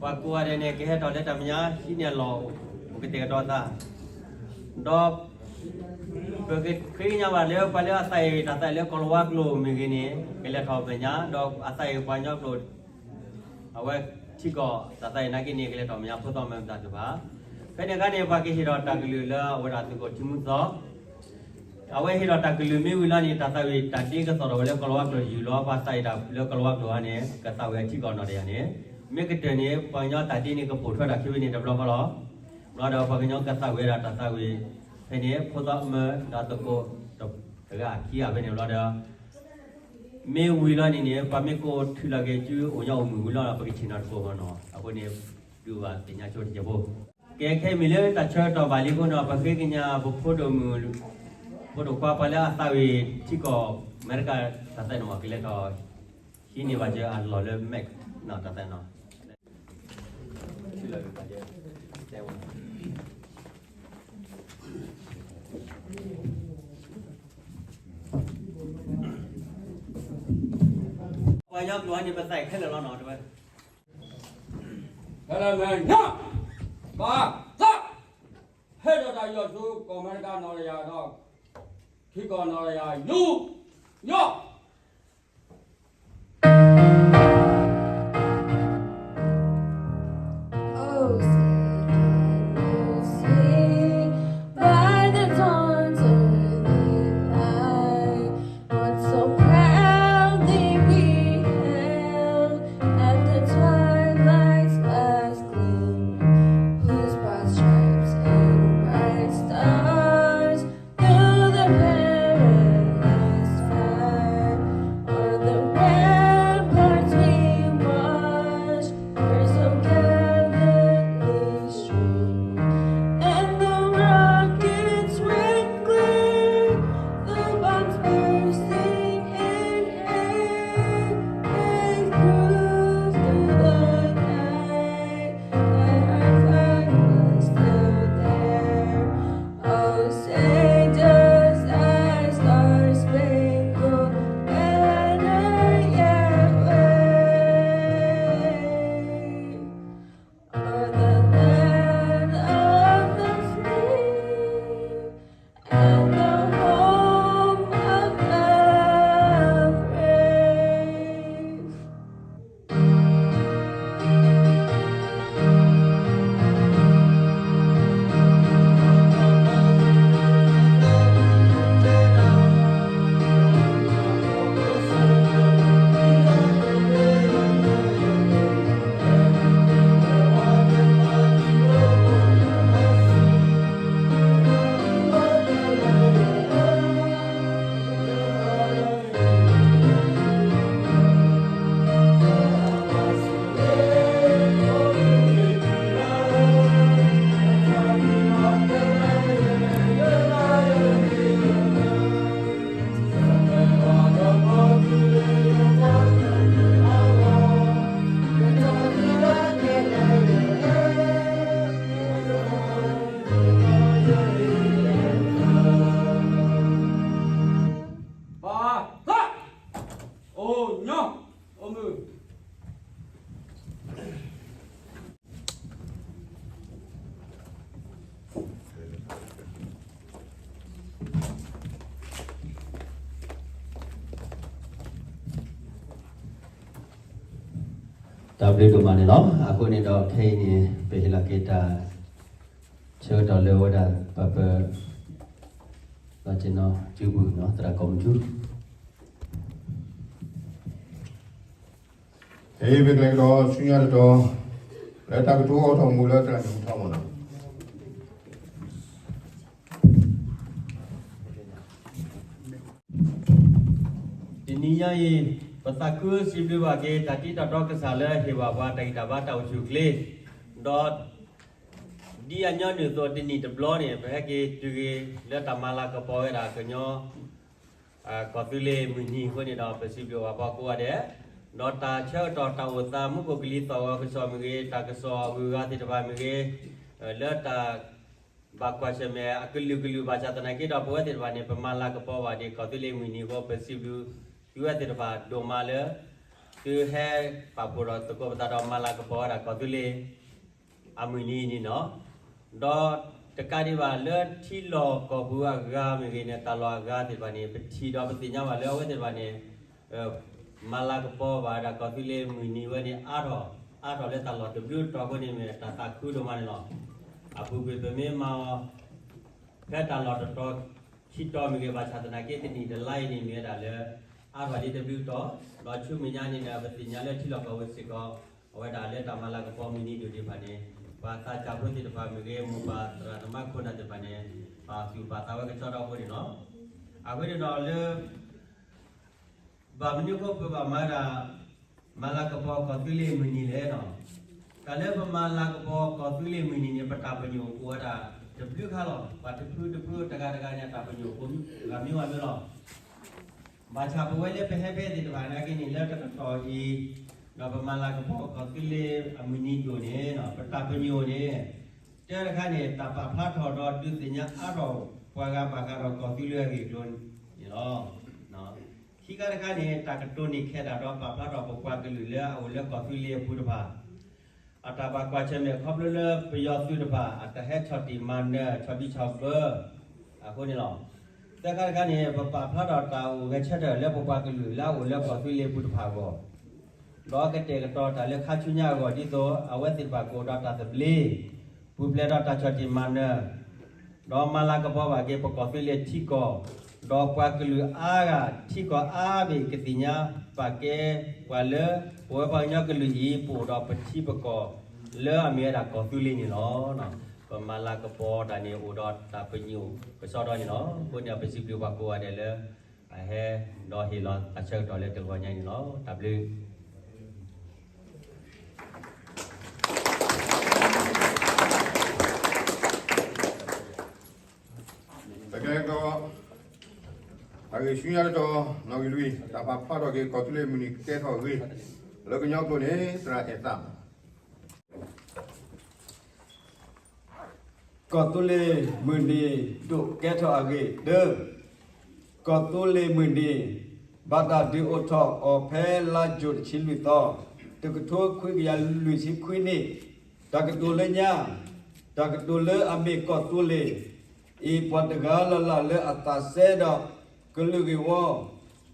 ပှၤကိးဂၤဒဲးန့ၣ် ကဟဲထီၣ်လၢတၢ်မဲာ်ညါ ဟံးန့ၢ်အလီၢ် အိၣ်ကတဲာ်ကတီၤအသး, ဒီး ပကဃ့ကညးဘၣ်လၢ ပှၤလၢအသးအံၤတၢ်သးလၢကီၤလၤဝါကျိာ်မ့ၢ်ဂ့ၤန့ၣ် ကလဲၤထီၣ်မဲာ်ညါ, ဒီးအသးအံၤပှၤကညီကျိာ် အဝဲထံကီၢ်တၢ်သးအံၤနာ်က့န့ၣ် ကလဲၤထီၣ်မဲာ်ညါဖိသီမ့ၢ်မတၤတဖၣ်. ဖဲန့ၣ်အခါန့ၣ် ပှၤကဟ့ၣ်ထီၣ်တၢ်ကလုၢ်လၢအဝဲဒၣ်သုးခိၣ်ထံမူသီ အဝဲဟ့ၣ်ထီၣ်တၢ်ကလုၢ်မ့ၢ်ဝံၤလီၤန့ၣ် တၢ်သးဝံၣ်တၢ်ဒ့ကသိၣ်ထီၣ်ဝဲလၢကီၤလၤဝါကျိာ်တယုၢ်လီၤ. ပှၤသးဝံၣ်တၢ်လၢကီၤလၤဝါကျိာ်ဧါန့ၣ် ကသးဝံၣ်အထံကီၢ်နီၣ်တယၢ်န့ၣ် မ့ၢ်ကတၢၢ်န့ၣ် ပှၤကညီတၢ်ဒ့န့ၣ် ကပိာ်ထွဲတၢ်ခံဖဲန့ၣ်တဘျီဃီလီၤ. ဘျီဒီးပှၤကညီကသးဝံၣ်ဝဲဒၣ်တၢ်သးဝံၣ် ဖဲန့ၣ် ဖိသီမ့ၢ်ဒီးသကိးတဂၤခံဂၤဖဲန့ၣ်ဘျီဒီး မ့ၢ်ဝံၤလီၤန့ၣ်န့ၣ် ပှၤမ့ၢ်ကိးထုးလီၤက့ၤစုအိၣ်ညီအိၣ်မုာ်ဝံၤလီၤ ပကဆ့ၣ်နီၤတကိးမနီၤ. အဃိန့ၣ် ဒုးဘၣ်သ့ၣ်ညါဆိတစဲးဖိ ကဲခဲအံၤမ့ၢ်လၢတၢ်ဆၢကတီၢ်ဘၣ်လံအဃိန့ၣ် ပဃ့ကညးပဖိဒိၣ်မုၣ် ဖိဒိၣ်ခွါပှၤလၢအသးဝံၣ်ထံကီၢ်အမဲရကၤတၢ်သးနီၣ် ကလဲၤထီၣ်ဟံးန့ၢ်ဘၣ်စၢၤအလီၢ်လၢမဲာ်နီၣ်တၢ်သးနီၣ် ပှၤကညီကျိာ်န့ၣ် ပသးအံၤခဲလၢာ်လီၤနီၣ် တဝဲ ဖဲလၢမဲာ်ညါ ပသး ဟဲဒီးတၢ်ယီၤဆူကီၢ်အမဲရကၤနီၣ်တယၢ်ဒီး ထံကီၢ်နီၣ်တယၢ် ယူး ယီၢ် Oh, say can you see by the dawn's early light what so proudly we hailed at the twilight's last gleam, whose broad stripes and bright stars fill the perilous fight o'er the ramparts we watched were so gallantly strewn, and the rockets' red glare, the bombs bursting in air, gave proof through the night that our flag was still there. Oh, say does thy star-spangled banner yet wave o'er the land of the free and the home of the brave? ပသး အိၣ်ညီ အိၣ်မုာ် တၢ်ဘျုးဒိၣ်မးန့ၣ်လီၤ. အဃိန့ၣ်ဒီးခဲအံၤန့ၣ် ပဟ့ၣ်လီၤက့ၤတၢ်ဆၢကတီၢ်လၢဝဲဒၣ် ပှၤပၢၤ လီၤက့ၤနီၤ စုပူၤနီၤ သရၣ်ကိးမုၢ်ထူ ဟဲ ပကလဲၤကဒီးဆူညါတတီၤ လၢတၢ်ကတိၤအိၣ်ထီၣ်မူလၢသရၣ်မုၣ်ထီမီၤနီၤ. တနံၤညါအံၤ ပသးခုစံးဘျုးဘၣ်က့ၤ တၢ်တံၤတၢ်တီကစၢ်လၢဟ့ၣ်ဘၣ်ပှၤ တၢ်ဂံၢ်တၢ်ဘါတၢ်အိၣ်ဆူၣ်အိၣ်ချ့ ဒီး ဒ်အညီနုၢ်အသိး တနံၣ်တဘျီန့ၣ် ပဟဲက့ၤတုၤက့ၤလၢတၢ်မၤလၤကပီၤဝဲဒၣ်ကညီ ကီၢ်သူလ့ၤမုၢ်နံၤအဃိန့ၣ်ဒီး ပစံးဘျုးဘၣ်ပှၤကိးဂၤဒဲး, ဒီးတၢ်ဆၢကတီၢ်တၢ်အိၣ်သး မူခိၣ်ကလံၤသီၣ်ဂီၤကစီၣ်မ့ၢ်ဂ့ၤ, တၢ်ကစီၣ်အဂုၤအဂၤသ့ၣ်တဖၣ်မ့ၢ်ဂ့ၤ, လၢတၢ်ဘၣ်ကွၢ်ဆၢၣ်မဲာ်အကလုာ်ကလုာ်ဘၣ်ဆၣ်သနာ်က့ဒီး ပဝဲသ့ၣ်တဖၣ်န့ၣ် ပမၤလၤကပီၤဘၣ်ဒ်ကီၢ်သူလ့ၤမုၢ်နံၤအဃိ ပစံးဘျုးသုဝဲသ့ၣ်တဖၣ်ဒိၣ်မးလၢ သုဟဲပာ်ဖှိၣ်ဒီးသကိးပသးဒီးမၤလၤကပီၤဝဲဒၣ်ကီၢ်သူလ့ၤ အမုၢ်နံၤန့ၣ်လီၤ. ဒီးတကးဒံးဘၣ်လၢထံလီၢ်ကီၢ်ပူၤအဂၤမ့ၢ်ဂ့ၤန့ၣ် တၢ်လီၢ်အဂၤသ့ၣ်တဖၣ်န့ၣ် ပထံၣ်ဒီးပသ့ၣ်ညါဘၣ်လၢအဝဲသ့ၣ်တဖၣ်န့ၣ် မၤလၤကပီၤဘၣ်ဝဲဒၣ်ကီၢ်သူလ့ၤမုၢ်နံၤဝဲန့ၣ် အါထီၣ် အါထီၣ်လၢတၢ်လီၢ်တဘျုးတီၤအဃိန့ၣ် မ့ၢ်တၢ်သးခုဒိၣ်မးန့ၣ်လီၤ. အပူၤကွံာ်ပမ့ၢ်မၤအီၤ ဖဲတၢ်လီၢ်တတီၤခံတီၤမ့ၢ်ဂ့ၤ ဘၣ်ဆၣ်သနာ်က့တနံၣ်တလါအံၤန့ၣ် မ့ၢ်ဝဲဒၣ်လၢ အါထီၣ်ဒ်တဘျုးတီၤ, ဒီးဆူမဲာ်ညါန့ၣ်ဒီး ပသ့ၣ်ညါလၢထံလီၢ်ကီၢ်ပူၤစ့ၢ်ကီး အဝဲဒၣ်လၢတၢ်မၤလၤကပီၤမုၢ်နံၤဒိၣ်သ့ၣ်တဖၣ်န့ၣ် ပှၤသးစၢ်ဖိသ့ၣ်တဖၣ်မ့ၢ်ဂ့ၤ မိၢ်ပၢ်သရၣ်သမါခိၣ်နၢ်သ့ၣ်တဖၣ်န့ၣ် ပာ်သူၣ်ပာ်သးဝဲကစီဒီအဃိန့ၣ်လီၤ. အဃိန့ၣ်ဒီးလၢ ဘၣ်မနုၤအဃိပဘၣ်မၤဒၣ် မၤလၤကပီၤကီၢ်သူလ့ၤမုၢ်နံၤလဲၣ်နီၤ. တၢ်လၢပမၤလၤကပီၤကီၢ်သူလ့ၤမုၢ်နံၤန့ၣ် ပတၢ်ပညိၣ်အိၣ်ဝဲဒၣ်တဘျုးခါလီၤ. ပှၤတဖုတဖုတဂၤတဂၤန့ၣ် တၢ်ပညိၣ်အိၣ်ဂၤမံၤဂၤမံၤလီၤ. ဘၣ်ဆၣ်ပဝဲလၢပဟဲဖဲသ့ၣ်တဖၣ်နာ်က့န့ၣ် လၢတကတီၢ်အံၤ ဒီးပမၤလၤကပီၤကီၢ်သူလ့ၤအမုၢ်နံၤဒိၣ်န့ၣ် ပတၢ်ပညိၣ်န့ၣ် တၢတခါန့ၣ် တၢ်ပာ်ဖျါထီၣ်ဒီးဒုးသ့ၣ်ညါအါထီၣ်ပှၤဂၤဘၣ်ဃးဒီးကီၢ်သူလ့ၤအဂ့ၢ်အကျိၤန့ၣ်လီၤ. ခံခါတခါန့ၣ် တၢ်ကတိၤန့ၢ်ခဲဒၣ်ဒီးပာ်ဖျါထီၣ်ပပှၤကလုာ်လၢအအိၣ်လၢကီၢ်သူလ့ၤအပူၤတဖၣ် အတၢ်ဘၣ်ကွၢ်ဆၢၣ်မဲာ်ခီဖျိလၢပယီၤသုးတဖၣ် အတၢ်ဟဲဆီၣ်တံၢ်မၤနၢၤ ဆီၣ်ဘံဆီၣ်ဘၢ အဃိန့ၣ်လီၤ. သၢခါတခါန့ၣ် ပပာ်ဖျါထီၣ်တၢ်အိၣ်ဂဲၤဆၢထၢၣ်လၢပပှၤကလုာ်လၢအအိၣ်လၢကီၢ်သူလ့ၤအပူၤတဖၣ်အဂီၢ် ဒီးကတဲာ်ကတီၤတၢ်လၢခါဆူညါအဂီၢ် ဒ်သိးအဝဲသ့ၣ်တဖၣ်ကအိၣ်ဒီးတၢ်သဘျ့, ပူၤဖျဲးဒီးတၢ်ဆီၣ်တံၢ်မၤနၢၤ, ဒီးမၤလၤကပီၤဘၣ်က့ၤပကီၢ်သူလ့ၤထံကီၢ်, ဒီးပှၤကလုာ်အါဂၤထံကီၢ်အါဘ့ၣ်ကသ့ၣ်ညါဘၣ်က့ၤ ပှၤလၢပဝဲပှၤကညီကလုာ်အံၤ ပအိၣ်ဒီးပထံပကီၢ် လၢအမ့ၢ်ဝဲဒၣ်ကီၢ်သူလ့ၤန့ၣ်လီၤ. ပမၤလၤကပီၤတၢ်န့ၣ်အိၣ်ဒီးတၢ်ပညိၣ်ကစီဒီန့ၣ်လီၤ. အဃိန့ၣ် ပစံးဘျုးပှၤကိးဂၤဒဲးလၢ အဟဲဒီးဟ့ၣ်လီၤတၢ်ဆၢကတီၢ်လၢတဂီၤညါန့ၣ်လီၤ. တၢ်ဘျုး တကဲကီး တၢ်ဂ့ၢ်ဆူညါတတီၤ နီၣ်ဂံၢ်လွံၢ် တၢ်ပာ်ဖျါထီၣ်က့ၤကီၢ်သူလ့ၤမုၢ်နံၤကဲထီၣ်အဂ့ၢ် လၢကညီကျိာ်န့ၣ် သရၣ်အဲၣ်သၣ် ကီၢ်သူလ့ၤမုၢ်နံၤဒိၣ်ကဲထီၣ်အဂ့ၢ် တၢ, ကီၢ်သူလ့ၤမုၢ်နံၤ ဘၣ်တၢ်ဒုးအိၣ်ထီၣ်အီၤဖဲလါယူၤတဆံလွံၢ်သီ, တကထိခွံကယၤလွံၢ်ဆံခွံနံၣ်, တၢ်ကတိၤလၢညါ, တၢ်ကတိၤလၢအမ့ၢ်ကီၢ်သူလ့ၤအံၤ ပှၤတဂၤလၢ်လၢ်လၢအသးစဲဒီးကလုာ်ဂ့ၢ်ဝီ,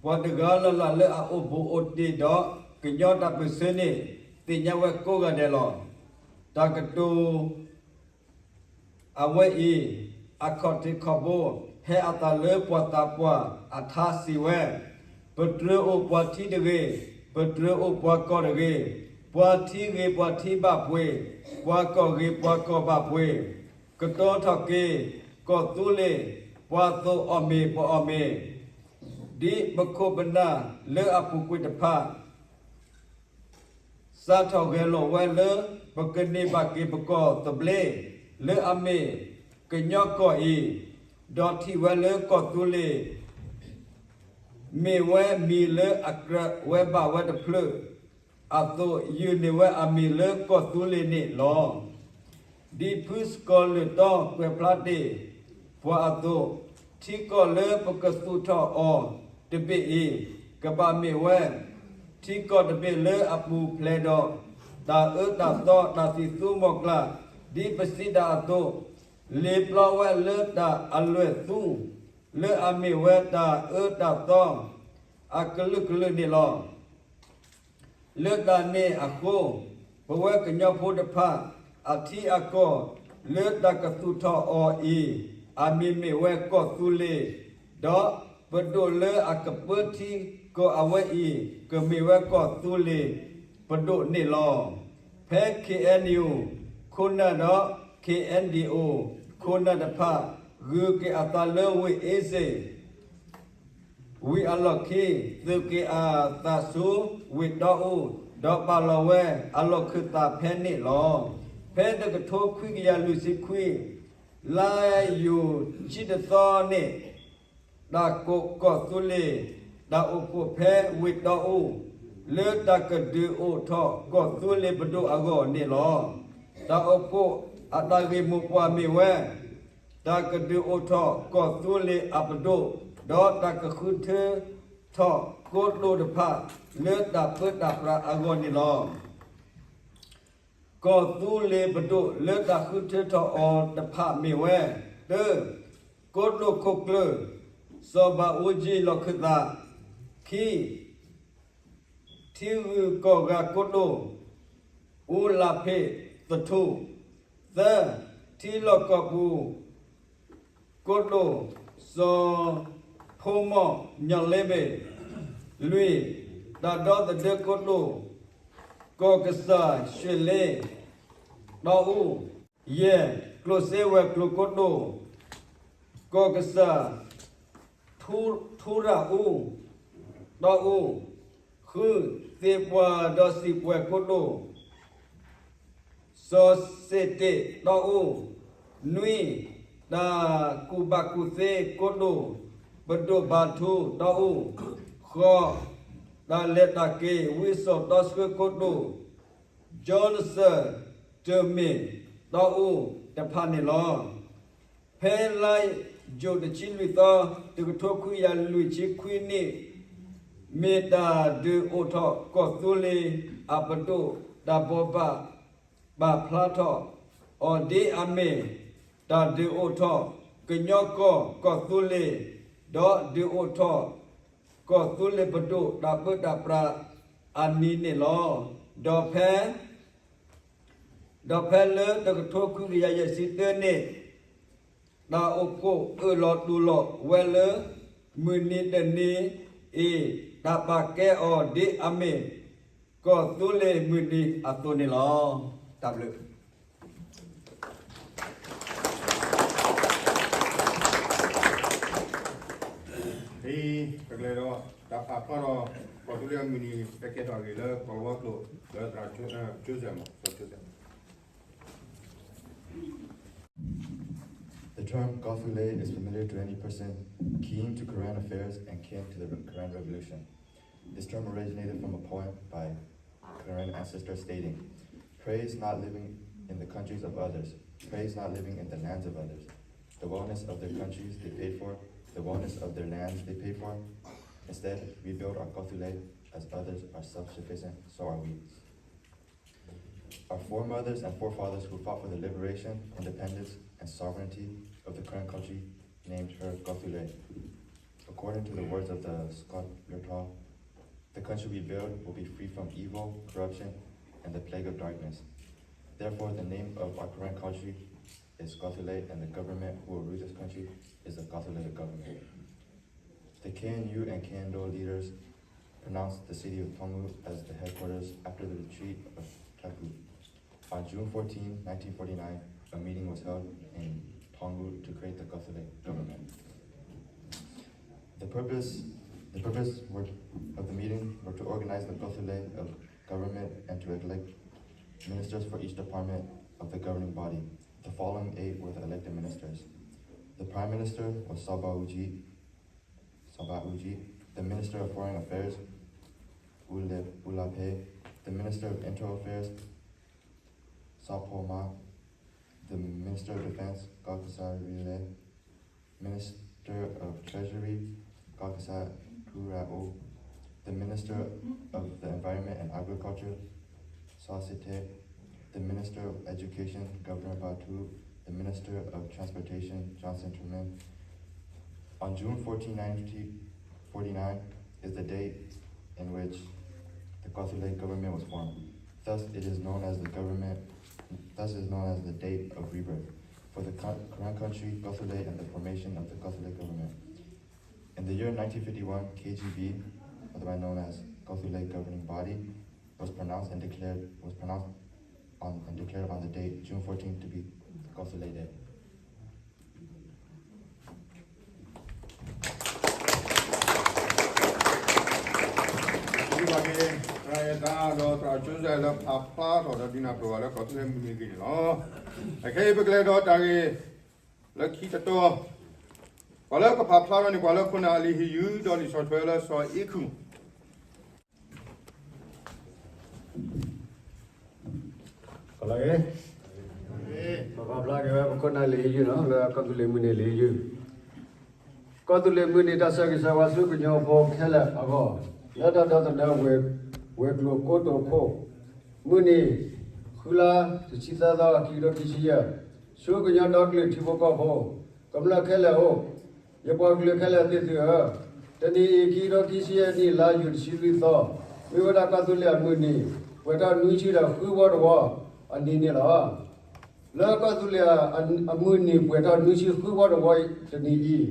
ပှၤတဂၤလၢ်လၢ်လၢအအိၣ်ဘူးအိၣ်တ့ၢ်ဒီးကညီတၢ်ပၢၢ်ဆၢန့ၣ် သ့ၣ်ညါဝဲကိးဂၤဒဲးလီၤ. တၢ်ကတိၤ အဝဲအံၤ အခီၣ်ထံးခီၣ်ဘိ ဟဲအသးလၢပှၤသးပှၢ်အထါစံးဝဲ, ပတြၢၤအိၣ်ပှၤထံတဂ့ၤ, ပတြၢၤအိၣ်ပှၤကီၢ်တဂ့ၤ, ပှၤထံဂ့ၤပှၤထံဘၣ်ပှ့ၤ, ပှၤကီၢ်ဂ့ၤပှၤကီၢ်ဘၣ်ပှ့ၤ, ကတီၤထီၣ်က့ၤ ကီၢ်သူလ့ၤ ပှၤသိးအီၣ်မ့ၤပအီၣ်မ့ၤ, ဒ်ပခိၣ်ပနၢ်လၢအပူၤကွံာ်တဖၣ် စးထီၣ်ဂဲၤလိာ်ဝဲလၢ ပကန့ၢ်ဘၣ်က့ၤပကီၢ်သဘျ့ လၢအမ့ၢ်ကညီကီၢ်အံၤ, ဒီးထံၣ်ဝဲလၢကီၢ်သူလ့ၤ မ့ၢ်ဝဲမံၤလၢအကြၢးဝဲဘၣ်ဝဲတဖျၢၣ်အသိး ယုၢ်န့ၢ်ဝဲအမံၤလၢကီၢ်သူလ့ၤန့ၣ်လီၤ. ဒ်ဖုစကီၤလုာ်တီကွဲးဖျါတ့ၢ်ပှၤအသိး, ထံကီၢ်လၢပကသူၣ်ထီၣ်အီၤတဘ့ၣ်အံၤ ကဘၣ်မ့ၢ်ဝဲ ထံကီၢ်တဘ့ၣ်လၢအပူၤဖျဲးဒီး တၢ်အၢတၢ်သီတၢ်သံၣ်သူမီၤကျၢ် ဒ်ပစံးတၢ်အသိး, လ့ပျီဝဲလၢတၢ်အလွဲၢ်သူ လၢအမ့ၢ်ဝဲတၢ်အၢတၢ်သီ အကလုာ်ကလုာ်န့ၣ်လီၤ. လၢတၢ်န့ၣ်အဃိ, ပဝဲကညီဖိတဖၣ် အထံအကီၢ်လၢတၢ်ကသူၣ်ထီၣ်အီၤအံၤ အမံၤမ့ၢ်ဝဲကီၢ်သူလ့ၤ, ဒီးပဒိၣ်လၢအကပၢထံကီၢ်အဝဲအံၤ ကမ့ၢ်ဝဲကီၢ်သူလ့ၤပဒိၣ်န့ၣ်လီၤ. ဖဲ K N U ခိၣ်နၢ်ဒီး K N D O ခိၣ်နၢ်တဖၣ် ဂုၤက့ၤအသးလၢဝ့ၢ်အ့စ့ၣ် ဝံၤအလီၢ်ခံ သုးက့ၤအသးဆူဝ့ၢ်တီအူ ဒီးပာ်လီၤဝဲအလီၢ်ခၢၣ်သးဖဲန့ၣ်လီၤ. ဖဲတကထိခွံကယၤလွံၢ်ဆံခွံ လါယူၤဆံတသီန့ၣ် တၢ်ကိးကီၢ်သူလ့ၤ တၢ်အိၣ်ဖှိၣ်ဖဲဝ့ၢ်တီအူ လၢတၢ်ကဒုးအိၣ်ထီၣ်ကီၢ်သူလ့ၤပဒိၣ်အဂီၢ်န့ၣ်လီၤ. တၢ်အိၣ်ဖှိၣ်အတၢ်ဂ့ၢ်မိၢ်ပှၢ်မ့ၢ်ဝဲ တၢ်ကဒုးအိၣ်ထီၣ်ကီၢ်သူလ့ၤအပဒိၣ် ဒီးတၢ်ကဃုထၢထီၣ် ကိတိာ်တဖၣ်လၢတၢ်ပၢတၢ်ပြးအဂီၢ်န့ၣ်လီၤ. ကီၢ်သူလ့ၤပဒိၣ်လၢတၢ်ဃုထၢထီၣ်အီၤတဖၣ်မ့ၢ်ဝဲ, တၢ, ကိတိာ်ခိၣ်ကျၢၢ် စီၤဘးအူကၠံလီၢ်ခၢၣ်သး, ခံ, ထံဂုၤကီၢ်ဂၤကိတိာ် အူလၣ်ဖ့းသထူ, သၢ, ထံလီၢ်ကီၢ်ပူၤ ကိတိာ် စီၤဖိမီၢ်ညီၣ်လ့ဘ့ၣ်, လွံၢ်, တၢ်ဒီသဒၢကိတိာ် ကီၢ်ကစၢ်ၡွ့ၣ်လ့ တီအူ, ယဲၢ်, ကျိၣ်စ့ဝဲၤကျိၤကိတိာ် ကီၢ်ကစၢ် ထူရၣ်အူ တီအူ, ဃု, သ့ၣ်ပှၢ်ဒီးစံၣ်ပှဲၤကိတိာ် စီၤစ့ၣ်တ့း တီအူ, နွံ, တၢ်ကူၣ်ဘၣ်ကူၣ်သ့ကိတိာ် ပဒိၣ်ဘါထူ တီအူ, ဃိး, တၢ်လဲၤတၢ်က့ၤဝံစိာ်တီဆှၢကိတိာ် ကၠီနစၢၣ်တမ့ၢ် တီအူတဖၣ်န့ၣ်လီၤ. ဖဲလါယူၤတဆံလွံၢ်သီ တကထိခွံကယၤလွံၢ်ဆံခွံနံၣ် မ့ၢ်တၢ်ဒုးအိၣ်ထီၣ်ကီၢ်သူလ့ၤအပဒိၣ်တၢ်ဘိးဘၣ်ပာ်ဖျါထီၣ်အီၤဒ်အမ့ၢ် တၢ်ဒုးအိၣ်ထီၣ်ကညီကီၢ်ကီၢ်သူလ့ၤ ဒီးဒုးအိၣ်ထီၣ် ကီၢ်သူလ့ၤပဒိၣ်တၢ်ပၢတၢ်ပြးအနံၤန့ၣ်လီၤ. ဒီးဖဲ ဒီးဖဲလၢတကထိခွံကယၤယဲၢ်ဆံတၢနံၣ် တၢ်အိၣ်ဖှိၣ်အၢၣ်လီၤတူၢ်လိာ်ဝဲလၢ မုၢ်နံၤတနံၤအံၤ တၢ်ပာ်ကဲအီၤဒ်အမ့ၢ် ကီၢ်သူလ့ၤမုၢ်နံၤအသိးန့ၣ်လီၤ. တၢ်ဘျုး ဒ်ပကလဲၤဒီး တၢ်ဖးဖျါဒီး ကီၢ်သူလ့ၤအမုၢ်နံၤ ကဲထီၣ်အဂ့ၢ်လၢ ကီၢ်လၤဝါကျိာ် လၢသရၣ် Joseph မီၤ သရၣ် Joseph. The term Kawthoolei is familiar to any person keen to Karen affairs and kin to the Karen Revolution. This term originated from a poem by Karen ancestor stating, "Praise not living in the countries of others, praise not living in the lands of others. The wellness of their countries they paid for, the wellness of their lands they paid for. Instead, we build our Kawthoolei, as others are self-sufficient, so are we." Our foremothers and forefathers who fought for the liberation, independence, and sovereignty of the Karen country named her Kawthoolei. According to the words of the Scott Lurtol, the country we build will be free from evil, corruption, and the plague of darkness. Therefore, the name of our Karen country is Kawthoolei, and the government who will rule this country is the Kawthoolei government. The K N U and K N D O leaders pronounced the city of Taungoo as the headquarters after the retreat of Taku. On June fourteenth, nineteen forty-nine, a meeting was held in Taungoo to create the Kawthoolei government. The purpose, the purpose were, of the meeting were to organize the Kawthoolei of government and to elect ministers for each department of the governing body. The following eight were the elected ministers. The Prime Minister was Saba Uji, Saba Uji, the Minister of Foreign Affairs, Ule-, Ulape, the Minister of Internal Affairs, Sapoma, the Minister of Defense, Kakasarile, Minister of Treasury, Kakasa Turao, the Minister of the Environment and Agriculture, Sasite, the Minister of Education, Governor Batu, the Minister of Transportation, Johnson Truman. On June fourteenth, nineteen forty-nine is the date in which the Kawthoolei government was formed. Thus, it is known as the government, thus is known as the date of rebirth for the Ka-, Karen country, Kawthoolei, and the formation of the Kawthoolei government. In the year nineteen fifty-one, K G B, otherwise known as Kawthoolei Governing Body, was pronounced and declared, was pronounced on, and declared on the date, June fourteenth, to be Kawthoolei Day. ဒီးသရၣ်ကၠိစဲးလၢဖးဖျါထီၣ်ဒီးဒုးနၢ်ပၢၢ်ဝဲလၢကီၢ်သူလ့ၤမုၢ်နံၤအဂ့ၢ်န့ၣ်လီၤ. အခဲအံၤပကလဲၤဒီးတၢ်ဂ့ၢ်လၢခံတတီၤ, ပှၤလၢကဖးဖျါထီၣ်န့ၣ် ပှၤလၢခိၣ်နၢ်အလံာ်ဟ့ၣ်ယုၢ် ဒီးလံာ်ဆီၣ်ထွဲလၢစီၤအ့ခုၣ် ပဖးဖျါက့ၤဝဲပခိၣ်နၢ်လံာ်ဟ့ၣ်ယုၢ်နီၤ လၢကီၢ်သူလ့ၤမုၢ်နံၤလံာ်ဟ့ၣ်ယုၢ်, ကီၢ်သူလ့ၤမုၢ်နံၤ တၢ်ဆၢဂ့ၤဆၢဝါဆူကညီဖိခဲလၢာ်အဂီၢ် လၢတၢ်ဒီသဒၢဝဲၤကျိၤကိတိာ်ခိၣ် မုၢ်နံၤ ဃုလါ တဆံသၢသီ ခံကထိခံဆံယဲၢ်, ဆူကညီဒီကလုာ်ထံဖိကီၢ်ဖိ ကမျၢၢ်ခဲလၢာ်အိၣ်, ယပှၤကလုာ်ခဲလၢာ်သ့ၣ်သုဧၢ, တနံၤအံၤ ခံကထိခံဆံယဲၢ်နံၣ် လါယူၤတဆံလွံၢ်သီ, မ့ၢ်ဝဲဒၣ်ကီၢ်သူလ့ၤအမုၢ်နံၤ ပှဲၤထီၣ်နွံဆံဒီးဃုဝီတဝီ အနံၤန့ၣ်လီၤ. လၢကီၢ်သူလ့ၤအမုၢ်နံၤ ပှဲၤထီၣ်နွံဆံဃုဝီတဝီတနံၤအံၤ,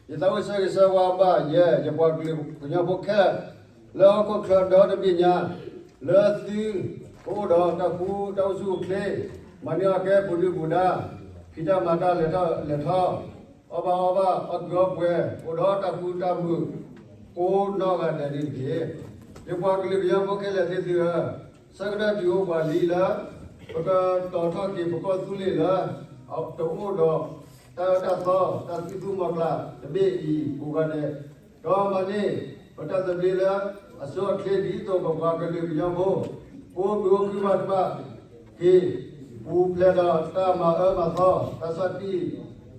ယသးအိၣ်ဆၢဂ့ၤဆၢဝါဘၣ်ယဲ ယပှၤကလုာ်ကညီဖိခဲလၢာ် လၢဟီၣ်ခိၣ်ချၢဒီတဘ့ၣ်ညါ, လၢသုကအိၣ်ဒီးတၢ်ဃူတၢ်အိၣ်ဆူၣ်အိၣ်ချ့, မၤန့ၢ်အီၣ်ကဲပူၤဒုၣ်ပူၤဒါ, ဖံးတၢ်မၤတၢ်လဲၤထီၣ်လဲၤထီ, အီၣ်ဘၣ်အီဘၣ် အီၣ်ကုးအီပှဲၤ အိၣ်ဒီးတၢ်ဃူတၢ်မုာ် ကိးနီၢ်ဂၤဒဲးန့ၣ်တက့ၢ်. ယပှၤကလုာ်ကညီဖိခဲလၢာ်သ့ၣ်သုဧၢ, ဆၢကတီၢ်တုၤအိၣ်ပှၤလံလၢ ပကတီၤထီၣ်က့ၤပကီၢ်သူလ့ၤလၢ တအိၣ်ဒီးတၢ်အၢတၢ်သီ တၢ်သူၣ်မံသးမုာ်တဘ့ၣ်အံၤကိးဂၤဒဲး, ဒီးမၤန့ၢ် ပတၢ်သဘျ့လၢအဆိအချ့ ဒ်သိးပပှၤကလုာ်ကညီဖိ ကိးမုၢ်အိၣ်ခုၣ်ဘၣ်တဖၣ်က့ၤ ပူၤဖျဲးဒီးတၢ်မၤအၢမၤသီ,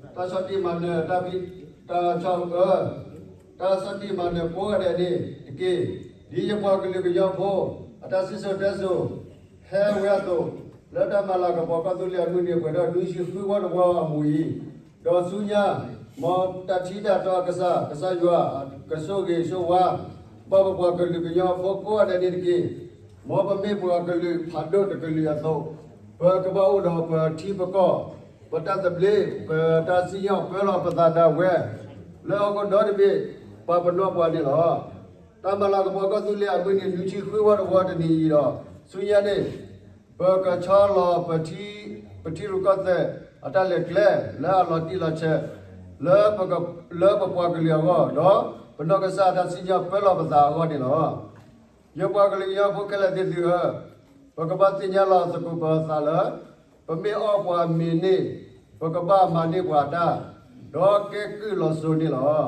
တၢ်ဆီၣ်တံၢ်, တၢ်ဆီၣ်တံၢ်မၤနၢၤ, တၢ်ဆီၣ်အၢ, တၢ်ဆီၣ်တံၢ်မၤနၢၤကိးဂၤဒဲးန့ၣ်တက့ၢ်. ဒ်ယပှၤကလုာ်ကညီဖိ အတၢ်စံၣ်စိၤတဲစိၤ ဟဲဝဲအသိး, လၢတၢ်မၤလၤကပီၤကီၢ်သူလ့ၤအမုၢ်နံၤ ပှဲၤထီၣ်နွံဆံဃုဝီတဝီအမူးအံၤ, ဒီးဆူညါ မ်တၢ်ထံတၢ်တီကစၢ်, ကစၢ်ယွၤ ကဆိၣ်ဂ့ၤဆိၣ်ဝါ ဘၣ်ပပှၤကလုာ်ကညီဖိကိးဂၤဒဲးန့ၣ်တက့ၢ်. မ်ပမ့ၢ်ပှၤကလုာ်ဖးဒိၣ်တကလုာ်အသိး, ပကဘၣ်အိၣ်ဒီးပထံပကီၢ်, ပတၢ်သဘျ့, ပတၢ်စံၣ်ညီၣ်ပၢလီၤပသးဒၣ်ဝဲ လၢဟီၣ်ခိၣ်ဒီတဘ့ၣ် ပာ်ပနီၣ်ပှၤန့ၣ်လီၤ. တၢ်မၤလၤကပီၤကီၢ်သူလ့ၤအမုၢ်နံၤ နွံဆံဃုဝီတဝီတနံၤအံၤဒီး ဆူညါန့ၣ် ပကဆီလီၤ ပထံရူၢ်ကီၢ်သဲးအတၢ်လဲၤကျဲ လၢအလီၤတံၢ်လီၤဆဲး လၢပပှၤကလုာ်အဂီၢ်, ဒီးပနီၢ်ကစၢ်အတၢ်စံၣ်ညီၣ်ပၢလီၤပသးအဂီၢ်န့ၣ်လီၤ. ယပှၤကလုာ်ကညီဖိခဲလၢာ်သ့ၣ်သုဧၢ, ပကဘၣ်သ့ၣ်ညါလီၤသကိးပသးလၢ ပမ့ၢ်အီၣ်ပှၤမ့ၤန့ၣ် ပကဘၣ်မၤန့ၢ်ပှၤအတၢ်, ဒီးကဲကုၢ်လီၤစိၤန့ၣ်လီၤ.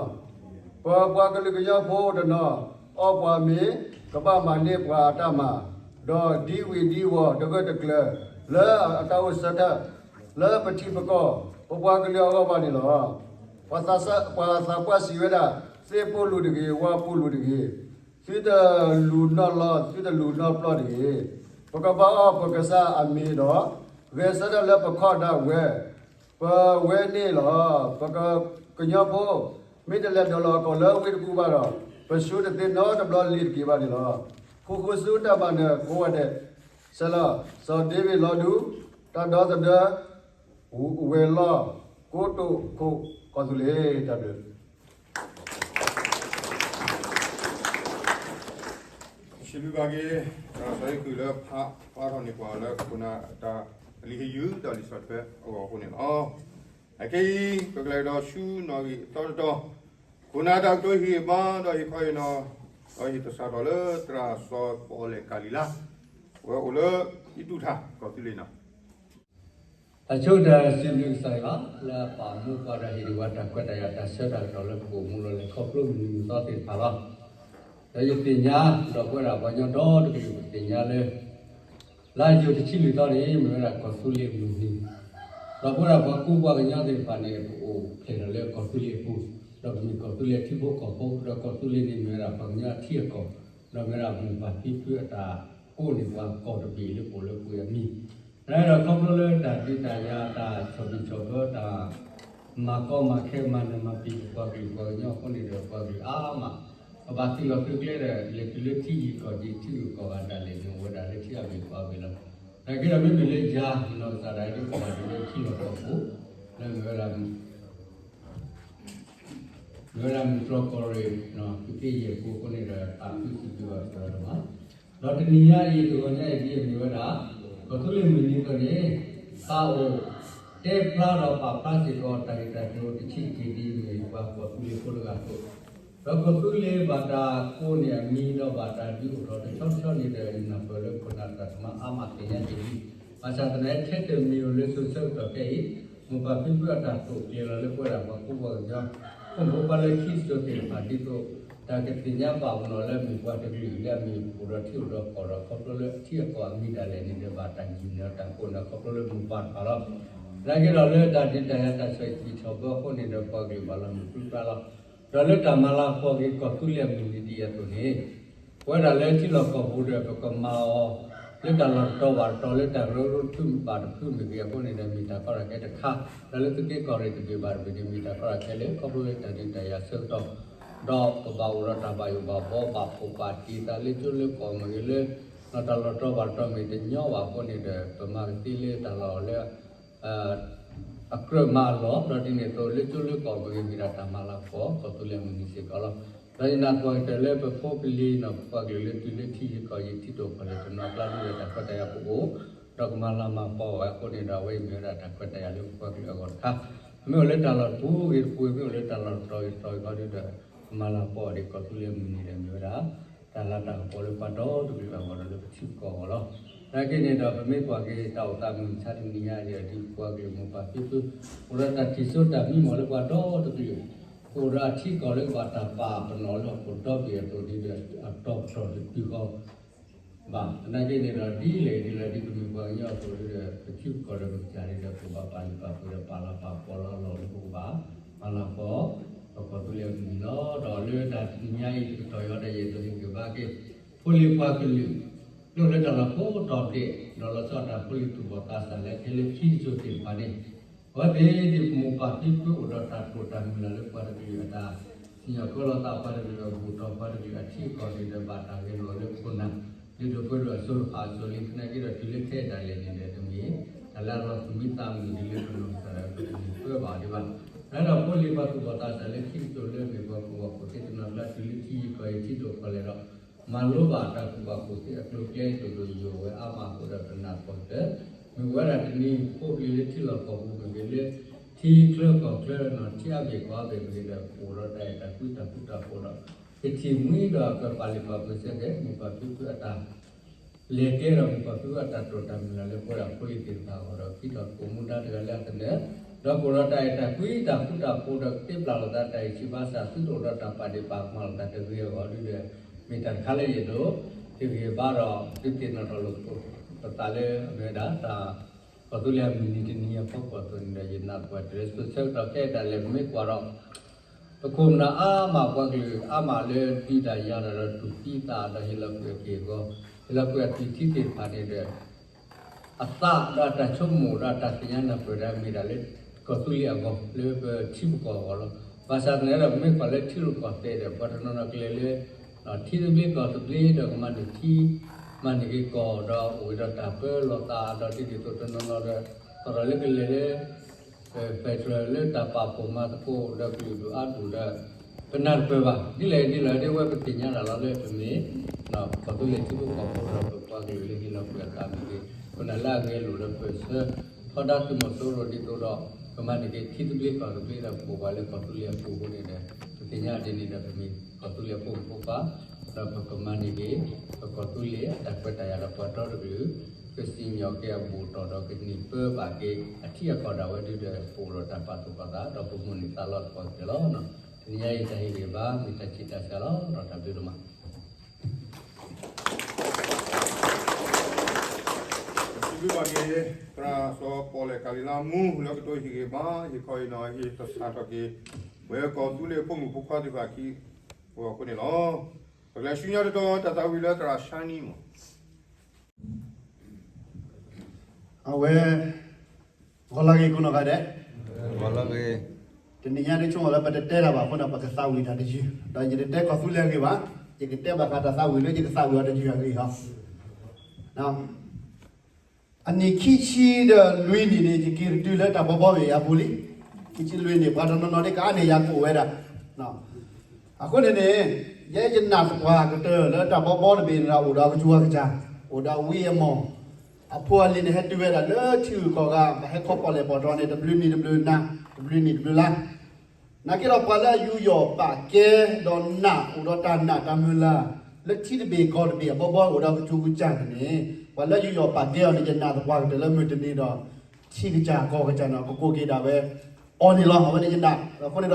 ပပှၤကလုာ်ကညီဖိတနီၤ အီၣ်ပှၤမ့ၤ ကဘၣ်မၤန့ၢ်ပှၤအတၢ်မၤ, ဒီးဒ်ဝံၤဒ်ဝီၤတဂၢၢ်တကျၢၤ လၢအတၢ်အိၣ်ဆၢထၢၣ် လၢပထံပကီၢ် ပပှၤကလုာ်အဂီၢ်ဘၣ်န့ၣ်လီၤ. ပှၤသးပှၢ်စံးဝဲဒၣ်, သ့ၣ်ပူၤလူၤတဂ့ၤ, ဝၣ်ပူၤလူၤတဂ့ၤ, သုတလူၤနီၢ်လီၢ် သုတလူၤနီၢ်ပျီၢ်တဂ့ၤ. ပကဘၣ်အီၣ်ပကစၢ်အမ့ၤဒီး ဂဲၤဆၢထၢၣ်လၢပခီၣ်ဒၣ်ဝဲ ပဝဲန့ၣ်လီၤ. ပကညီဖိ မ့ၢ်တလဲၤဒိးလီၤအကိာ်လၢဝ့ၢ်တကူၣ်ဘၣ်ဒီး ပဆူတသ့နီတဘျီလ့ၤတက့ၤဘၣ်န့ၣ်လီၤ. ဃူဃူဆူတၢ်မၤနၢၤကိးဂၤဒဲး, စဲလီၤ စီၤဒ့ဝံးလီၤဒူ တၢ်ဒီသဒၢ ဝဲၤလီၢ် ကိတိာ်ခိၣ်ကီၢ်သူလ့ၤ တၢ်ဘျုး စံးဘျုးဘၣ်က့ၤ စီၤဟ့ၣ်ကုၢ်လၢဖးဖျါထီၣ်န့ၢ်ပှၤလၢခိၣ်နၢ်တၢ်လံာ်ဟ့ၣ်ယုၢ် ဒီးလံာ်စီဆှံအဂီၢ်အဃိန့ၣ်လီၤ. အခဲအံၤ ပကလဲၤဒီးဆူနီၣ်ဂံၢ်အသီတတီၤ, ခိၣ်နၢ်တၢ်ကတိၤဟ့ၣ်မါ ဒီးဟ့ၣ်ခီဟ့ၣ်နီၤ ဒီးဟ့ၣ်သဆၣ်ထီၣ်လၢသရၣ်စီၤပီၣ်လဲၣ်ကၤလံၤလါ, အဝဲအိၣ်လၢအံၣ်တူၢ်ထၣ်ကီၢ်သူလ့ၤနီၤ တၢ်ဆိကတၢၢ်စံးဘျုးကစၢ်ယွၤလၢအပာ်မူပှၤဒီးဟ့ၣ်ဒံးဝဲတၢ်ခွဲးတၢ်ယာ်တၢ်ဆၢတၢ်ကတီၢ်လၢပအိၣ်မူလီၤလၢခီဖျိမုၢ်နံၤမုၢ်သီသ့ၣ်တဖၣ်လီၤ. ဒီးယသ့ၣ်ညါ ဒီးပဝဲဒၣ်ပှၤကညီဒီတကလုာ် ပသ့ၣ်ညါလၢ လါယူၤတဆံလွံၢ်သီန့ၣ် မ့ၢ်ဝဲဒၣ်ကီၢ်သူလ့ၤမုၢ်နံၤ, ဒီးပဝဲဒၣ်ပှၤကူပှၤကညီသ့ၣ်တဖၣ်န့ၣ် ပအိၣ်ဖျဲၣ်ထီၣ်လၢကီၢ်သူလ့ၤအပူၤ, ဒီးပမ့ၢ်ကီၢ်သူလ့ၤထံဖိကီၢ်ဖိ, ဒီးကီၢ်သူလ့ၤန့ၣ်မ့ၢ်ဝဲဒၣ်ပှၤကညီအထံအကီၢ်, ဒီးမ့ၢ်ဝဲဒၣ်မိၢ်ပၢ်ဖံဖုအတၢ်ကိးန့ၢ်ပှၤကီၢ်တဘ့ၣ်လၢပအိၣ်လၢပှဲၤအမံၤ, ဒီးခီဖျိလၢတၢ်ဒုးတၢ်ယၤတၢ်ဆီၣ်ဘံၣ်ဆီၣ်ဘၢတၢ် မၤကီမၤခဲမၤနၢၤမၤပျံၤပပှၤကလုာ်ပှၤကညီအဃိန့ၣ်ဒီးပှၤကလုာ်အါမး, ပဘၣ်သ့ၣ်လီၤသုကျဲဒီး လဲၤတုၤလၢထံယံၤကီၢ်ယံၤ ထံဂုၤကီၢ်ဂၤဒၣ်လဲာ်န့ၣ် အိၣ်ဝဲဒၣ်လၢထံအဘ့ၣ်ကီၢ်အဘ့ၣ်လီၤ. နာ်က့ဒီးမ့မ့ၢ်လၢယၤနီၢ်ကစၢ်ဒၣ်အံၤဒ်ပဘၣ်ဒိးလၢထံလီၢ်ကီၢ်ပူၤ, လၢမ့ၢ်ဝဲဒၣ် မ့ၢ်ဝဲဒၣ်မုၢ်တြီၢ်ကီၢ်ရ့ၣ် သုးက့ယဲၢ်ပူၤအဃိန့ၣ်ဒီး သးခုစံးဘျုးဘၣ်ကစၢ်ယွၤဒိၣ်မး, ဒီးတနံၤညါအံၤ တဂီၤညါအံၤဒ်အမ့ၢ်ဝဲဒၣ် ကီၢ်သူလ့ၤမုၢ်နံၤအသိးန့ၣ် သးအိၣ်တဲဖျါဒီးပာ်ဖျါစ့ၢ်ကီး တၢ်ဂ့ၢ်တၢ်ကျိၤတဆံးတက့ၢ်ဒ်အမ့ၢ်ပှၤကီၢ်သူလ့ၤဖိတဂၤအသိး, ဒီးကီၢ်သူလ့ၤဘၣ်တၢ်ကိးန့ၢ်အမံၤဒီးဘၣ်တၢ်ဒုးအိၣ်ထီၣ်တဆီတဆီန့ၣ်ဒီး ယနၢ်ပၢၢ်လၢခိၣ်နၢ်သရၣ်သမါအါမးသ့ၣ်ညါက့ၤလံ, ဘၣ်ဆၣ်သနာ်က့ ထဲတမံၤဧိၤလၢစိၤဆၢကတီၢ်ခဲအံၤ မိၢ်ပၢ်ဖံဖုအတၢ်သိၣ်ကျဲၤလီၤလၢပဝဲဒၣ်ပှၤကူပှၤကညီ ခိၣ်ဖိပှၤလၢခံစိၤသ့ၣ်တဖၣ်ဒ်သိး တၢ်ကသ့ၣ်ညါဘၣ်ပနီၣ်လၢအမ့ၢ်ပှၤတကလုာ်လၢအမ့ၢ်အိၣ်ဒီးထံအိၣ်ဒီးကီၢ်ဒီး ခီဖျိလၢအထံအကီၢ်အမံၤဒၣ်လဲာ်န့ၣ်ဒီး ဘၣ်တၢ်ယံၤန့ၣ်ဒီးတၢ်ကိးန့ၢ်ခီဖျိလၢမိၢ်ပၢ်တဖၣ်လီၤ. သနာ်က့ဒီးလၢတၢ်ဒုးတၢ်ယၤတၢ်ဆီၣ်ဘံၣ်ဆီၣ်ဘၢအဃိန့ၣ်ဒီး ပှၤကလုာ်ဘၣ်လီၤမုၢ်ပြံပြါလီၤ. ဒီးလၢတၢ်မၤလၤကပီၤက့ၤကီၢ်သူလ့ၤအမုၢ်နံၤဒ်အံၤအသိးန့ၣ် ပဝဲဒၣ်လၢထံလီၢ်ကီၢ်ပူၤဒီး ပကမၤအီၤ လၢတၢ်လီၢ်တတီၤဘၣ်တတီၤ လၢတၢ်ကရၢကရိတဖုဘၣ်တဖုမ့ၢ်ဂ့ၤအဃိန့ၣ်ဒီး မ့ၢ်တၢ်ကီတၢ်ခဲတခါ, ဒီးလၢသုးက့ကီၢ်ရ့ၣ်တဘ့ၣ်ဘၣ်တဘ့ၣ်န့ၣ် မ့ၢ်တၢ်ကီတၢ်ခဲလၢခီဖျိလၢတၢ်ဒုးတၢ်ယၤဆၢကတီၢ်, ဒီးပဘၣ်အိၣ်ဒီးတၢ်ဘၣ်ယိၣ်ဘၣ်ဘီ ဘၣ်ဖှီၣ်ဘၣ်တံာ်သးလၢကၠိလၢကီၢ်မ့ၢ်ဂ့ၤလၢ ဒီးတၢ်လီၢ်တတီၤဘၣ်တတီၤမ့ၢ်တညီဘၣ်အဃိန့ၣ်ဒီး ပမၤကသ့လၢတၢ်လီၢ်လၢ အကြၢးမၤအလီၢ် ဒီးဒ်န့ၣ်အသိး လၢကၠိလၢကီၢ်မ့ၢ်ဂ့ၤ မ့ၢ်ဒၣ်တၢ်မၤလၤကပီၤ ကီၢ်သူလ့ၤအမုၢ်နံၤစ့ၢ်ကီးလီၤ. ဒီးယနာ်သပှၢ်ကတၢၢ်လၢပဖိပလံၤနီၢ်ပပှၤကလုာ်လၢတုၤလၢထံဂ့ၢ်ကီၢ်ဂ့ၢ် ထံတိာ်ကီၢ်လဲၢ်တနီၤအကျါဒ်ဒီး တၢ်ခွဲးတၢ်ယာ်ကအိၣ် ဒီးကမၤလၤမၤကပီၤဝဲအဃိန့ၣ်ဒီး အဝဲအံၤမ့ၢ်ဝဲဒၣ်တၢ်ခွဲးတၢ်ယာ်လၢပပှၤကလုာ်အဂီၢ်တခါ, မ့ၢ်အိၣ်လၢတၢ်လီၢ်တပူၤဂ့ၤတပူၤ မ့ၢ်အိၣ်လၢတၢ်လီၢ်တတီၤဂ့ၤတတီၤဂ့ၤခီဒ်ဒီး ကမၤလၤကပီၤအီၤဒ်ကီၢ်သူလ့ၤအမုၢ်နံၤဒီး မ့ၢ်ဝဲဒၣ် တၢ်လၤတၢ်ကပီၤလၢပှၤဒီတကလုာ်အဂီၢ်ဒီးလၢပထံပကီၢ်အဂီၢ်လီၤ. သနာ်က့န့ၣ်ဒီး ပမ့ၢ်ကွၢ်က့ၤတၢ်အိၣ်သးမုၢ်မဆါတနံၤညါအံၤဒီး ဒ်ပပှၤကလုာ်မိၢ်ပၢ်ဖံဖု အိၣ်ဒီးတၢ်ထံၣ်စိတၢ်မံမီၢ်လၢပှၤဒီတကလုာ်, ကအိၣ်ဒီးအထံအကီၢ်လၢကဘၣ်တၢ်ပာ်ပနီၣ်လၢဟီၣ်ခိၣ်ဒီဘ့ၣ်အသိးဒ်ဒီး အတီၤပတီၢ်တတုၤဃီ ဘၣ်. သနာ်က့န့ၣ်ဒီး ဒ်လဲၣ်ဒ်လဲၣ်ဒ်ပမ့ၢ်ပှၤကညီအသိးဒီး ပထံပကီၢ်ဒီးပကစၢ်ဒ်ဒီး ပဘၣ်ပာ်လုၢ်ပာ်ပှ့ၤဒီးပာ်လၤပာ်ကပီၤလၢအလီၢ်လၢပကဘၣ် မၤလၤကပီၤ ပကီၢ်သူလ့ၤအမုၢ်နံၤလီၤ. ဒီးလၢတၢ်တနံၤညါအံၤ တကတီၢ်အံၤဒီး ယအဲၣ်ဒိးဟ့ၣ်ဂံၢ်ဘါက့ၤ ဖိလံၤပှၤကလုာ် လၢအိၣ်လၢတၢ်လီၢ်ကိးတီၤဒဲး ဒီးလီၤဆီဒၣ်တၢ်ဖိလံၤသူၣ်ဘီၣ်သးစၢ်လၢခဲလၢာ်ခံတစိၤသ့ၣ်တဖၣ်န့ၣ် အဝဲသ့ၣ်ဒ်မိၢ်ပၢ်ဖံဖုအိၣ်ဒီးတၢ်တိာ်တၢ်မုၢ်လၢ်လၢပှၤတကလုာ်အတၢ်စံၣ်ညီၣ်ကွဲလီၤသး ပှၤတကလုာ်အဂုၢ်တီၤပှၤတကလုာ်အထံအကီၢ်ဒ်ဒီးဘၣ်တၢ်ဂဲၤလိာ်လၢခိၣ်နၢ် ဒ်ဒီးပှဲၤဒီးအစိၤတဖၣ်အစိၤလံ သနာ်က့ဒီးတုၤလၢခဲအံၤဒၣ်လဲာ်န့ၣ်ဒီး တမ့ၢ်တၢ်လၢအလီၤသူၣ်မံသးမုာ်ဒ်လၢပနီၢ်ကစၢ်ဒီးပတန့ၢ်ပၢဘၣ်ဒံးဘၣ်. လၢဒီးဖိလံၤပှၤသူၣ်ဘီၣ်သးစၢ်လၢခံတစိၤလၢမ့ၢ်ပှၤကူၣ်ဘၣ်ကူၣ်သ့တနီၤကျါ တုၤလၢထံဂ့ၢ်ကီၢ်ဂ့ၢ် ထံတိာ်ကီၢ်လဲၢ်ဒီး မၤလိဘၣ်တၢ်ကူၣ်ဘၣ်ကူၣ်သ့အကျိၤအကျဲအသိးဒီး ယိာ်ဝဲအါမးအဃိဒီး ပနာ်သပှၢ်ကတၢၢ် မ့ၢ်ဝဲဒၣ်တနံၤ ဖိပလံၤလၢထံလီၢ်ကီၢ်ပူၤမ့ၢ်ဂ့ၤ လၢထံချၢကီၢ်ချၢနီၤ ထံအါဘ့ၣ်ကီၢ်အါဘ့ၣ်မ့ၢ်ဂ့ၤဒီး ကအိၣ်ဒီးတၢ်အဲၣ်တၢ်ကွံတၢ်ဃူတၢ်ဖိးဒီး ကထံၣ်မှံဒီးကပာ်လုၢ်ပာ်ပှ့ၤဆၢက့ၤ မိၢ်ပၢ်ဖံဖုအတၢ် လဲၤကျဲဒီးမိၢ်ပၢ်ဖံဖုအတၢ်တိာ်တၢ်မုၢ်လၢ်လၢပဝဲဒၣ်ဖိလံၤသ့ၣ်တဖၣ်အဂီၢ်ဒီး ခံထီၣ်သကိးမူဒါတဂၤလၢအသနၢၣ်, ဒီးကအိၣ်ဒီးတၢ်အဲၣ်တၢ်ကွံတၢ်ဃူတၢ်ဖိးဒီး ကသ့ပျၢ်လိာ်သးတၢ်အံၤဆံးဘၣ်ဆၣ် သုတအိၣ်ဒီးတၢ်ပာ်ဒ့ၣ်ပာ်ကမၣ်လိာ်သးတဂ့ၤအဂီၢ်ဒ်ဒီး မ့ၢ်တၢ်တခါလၢယအဲၣ်ဒိး ဟ့ၣ်ဂံၢ်ဘါဒီး သုသ့ၣ်နီၣ်ထီၣ်လိာ်ပသးလၢအမ့ၢ်ဝဲဒၣ် တၢ်ကီၢ်သူလ့ၤအမုၢ်နံၤတနံၤအဖီခိၣ်အသိးန့ၣ်ဒီး ယနာ်သပှၢ်ကတၢၢ် ဆၢကတီၢ်ခဲအံၤဒၣ်လဲာ် ပမ့ၢ်ကွၢ်ဒီး ပခိၣ်ပနၢ်အါမး ပှၤကလုာ်အါမးလၢဒုးတၢ်ယၤတၢ်ဒီး တူၢ်သံသးဒီး ဟ့ၣ်လီၤကွံာ်အက့ၢ်အဂီၤ ဟ့ၣ်လီၤကွံာ်အသွံၣ်ထံသ့ၣ်တဖၣ်န့ၣ်ဒီး အသးဒီးအတၢ်ဆိကမိၣ်ဒီးတၢ်သ့ၣ်ညါနၢ်ပၢၢ်ဒၣ်မ့ၢ်ဒၣ်လၢ ကီၢ်သူလ့ၤအဂီၢ် လၢပထံပကီၢ်အဂီၢ်လီၤ. ဘၣ်ဆၣ်သနာ်ဒီး ပမ့ၢ်ကွၢ်လၢထံရူၢ်ကီၢ်သဲးဒီး ပှၤတနီၤနီၤကလဲၤလၢ ထံသဘျ့ကီၢ်သဘျ့ဒီးကမၤန့ၢ်ထံ မၤန့ၢ်က့ၤကီၢ်ဒီးအိၣ်ဝဲဒီးတၢ်ပၢလီၤသးဒီး ဒ်န့ၣ်အသိးတနီၤနီၤဒီး သရၣ်လၢကလဲၤလၢ federal လၢတၢ်ပာ်ဖှိၣ်မၤသကိးဒီးကလုာ်ဒူၣ်အါဒူၣ်ဒီး ပနၢ်တပၢၢ်ဘၣ် ဒ်လဲၣ်ဒ်လဲၣ်ဒ်ဝဲပသ့ၣ်ညါတၢ်လီၤလၢပမ့ၢ် ကီၢ်သူလ့ၤထံဖိကီၢ်ဖိဒီးပပှၤကလုာ်လၢဟ့ၣ်လီၤကွံာ်အသးမ့ၢ်ဂ့ၤ ပနၢ်လၢအဂဲၤလိာ်ဒီးပၢၢ်ဆၢ ထီဒါသုးမီၤစိရိၤဒ်သိးဒီး ကမၤန့ၢ်က့ၤထံသဘျ့ကီၢ်သဘျ့ဒီး ပအိၣ်ပှၤလၢကီၢ်သူလ့ၤအပူၤအဃိန့ၣ်ဒီး ပသ့ၣ်ညါဒ်န့ၣ်ဒီး ပမ့ၢ်ကီၢ်သူလ့ၤအဖိမုၣ်ဖိခွါ ဒီးပကမၤန့ၢ်က့ၤ ပကီၢ်သူလ့ၤအတၢ်ခွဲးတၢ်ယာ်ဒီးပှၤဒီတကလုာ် ကစံၣ်ညီၣ်က့ၤအဘူၣ်အတီၢ်ဒီးကန့ၢ်ပၢဘၣ်က့ၤ အထံအကီၢ်ဒၣ်ဝဲဒ်ဒီး ပအိၣ်ဒီးတၢ်ပာ်သူၣ်ပာ်သး ဒီးပမုၢ်န့ၢ်သးလီသပှၢ်ကတၢၢ်လီၤ. တနံၤညါအံၤတၢ်ဟ့ၣ်ဂံၢ်ဘါ မ့ၢ်တၢ်ဆံးတၢ်စှၤလီၤ ဒီးတၢ်ဘျုးဒိၣ်မး ပစံးဘျုးဘၣ်က့ၤ သရၣ်စီၤပီၣ်လဲၣ်ကၤလံၤလါမူ လၢကတိၤဟ့ၣ်ဂံၢ်ဘါ ဟ့ၣ်ခီဟ့ၣ်နီၤဟ့ၣ်သဆၣ်ထီၣ်က့ၤ ပဝဲကီၢ်သူလ့ၤအဖိမုၣ်ဖိခွါသ့ၣ်တဖၣ်အခံ အဃိန့ၣ်လီၤ. ပကလဲၤဆူညါတတီၤ တၢ်သးဝံၣ်လၢသရၣ်ဆါနံမး အဝဲ ဂီၤလၢဂ့ၤကိးနီၢ်ဂၤဒဲး, ဂီၤလၢဂ့ၤ, တနံၤညါဒ်ဆိကမိၣ်လၢပတတဲတၢ်ဘၣ်အဃိဒီး ပကသးဝံၣ်တၢ်တယုၢ်, ဒီးယတတဲကီၢ်သူလ့ၤအဂ့ၢ်ဘၣ်, ယကတဲဘၣ်ဃးတၢ်သးဝံၣ်လၢယကသးဝံၣ်အီၤတယုၢ်အဂ့ၢ်လီၤ. အနံၣ်ခံဆံဒီးလွံၢ်နံၣ်န့ၣ် ယက့ၤတတုၤလၢတၢ်ဘီဘီမ့ၢ်ယၤပူၤလံ. ခံဆံလွံၢ်နံၣ် ပှၤတနီၤနီၤဒ်ကအါန့ၢ်ယၤကအိၣ်ဝဲဒၣ် အဃိန့ၣ်န့ၣ် ယဲယနာ်သပှၢ်ကတၢၢ်လၢတၢ်ဘီဘီတဘ့ၣ်န့ၣ်ဒီး အိၣ်ဒီးအကစူၤအကစၢ်, အိၣ်ဒီးဝံအမီၢ်, အဖိအလံၤန့ၣ်ဟဲတုၤဝဲဒၣ်လၢထံဂုၤကီၢ်ဂၤ ပဟဲခီပီၣ်လဲၣ်ပီၣ်တီန့ၣ် တဘျုးနံၣ်တဘျုးနၤ, တဘျုးနံၣ်တဘျုးလါ နာ်က့ဒီးပှၤလၢအယူးယီၣ်ပာ်ကဲဒီးနာ်အိၣ်ဒီးတၢ်နာ်တၢ်မုၢ်လၢ် လၢထံတဘ့ၣ်ကီၢ်တဘ့ၣ်အဘီဘီအိၣ်ဒီးကစူၤကစၢ်န့ၣ်န့ၣ် ပှၤလၢယူးယီၣ်ပာ်ကဲအီၤန့ၣ် ယနာ်သပှၢ်ကတၢၢ်လၢမုၢ်တနံၤဒီး ထံကစၢ်ကီၢ်ကစၢ်န့ၣ် ကကိးက့ၤဒၣ်ဝဲအီၤန့ၣ်လီၤ. အဝဲန့ၣ်ယနာ် အဃိန့ၣ်ဒီး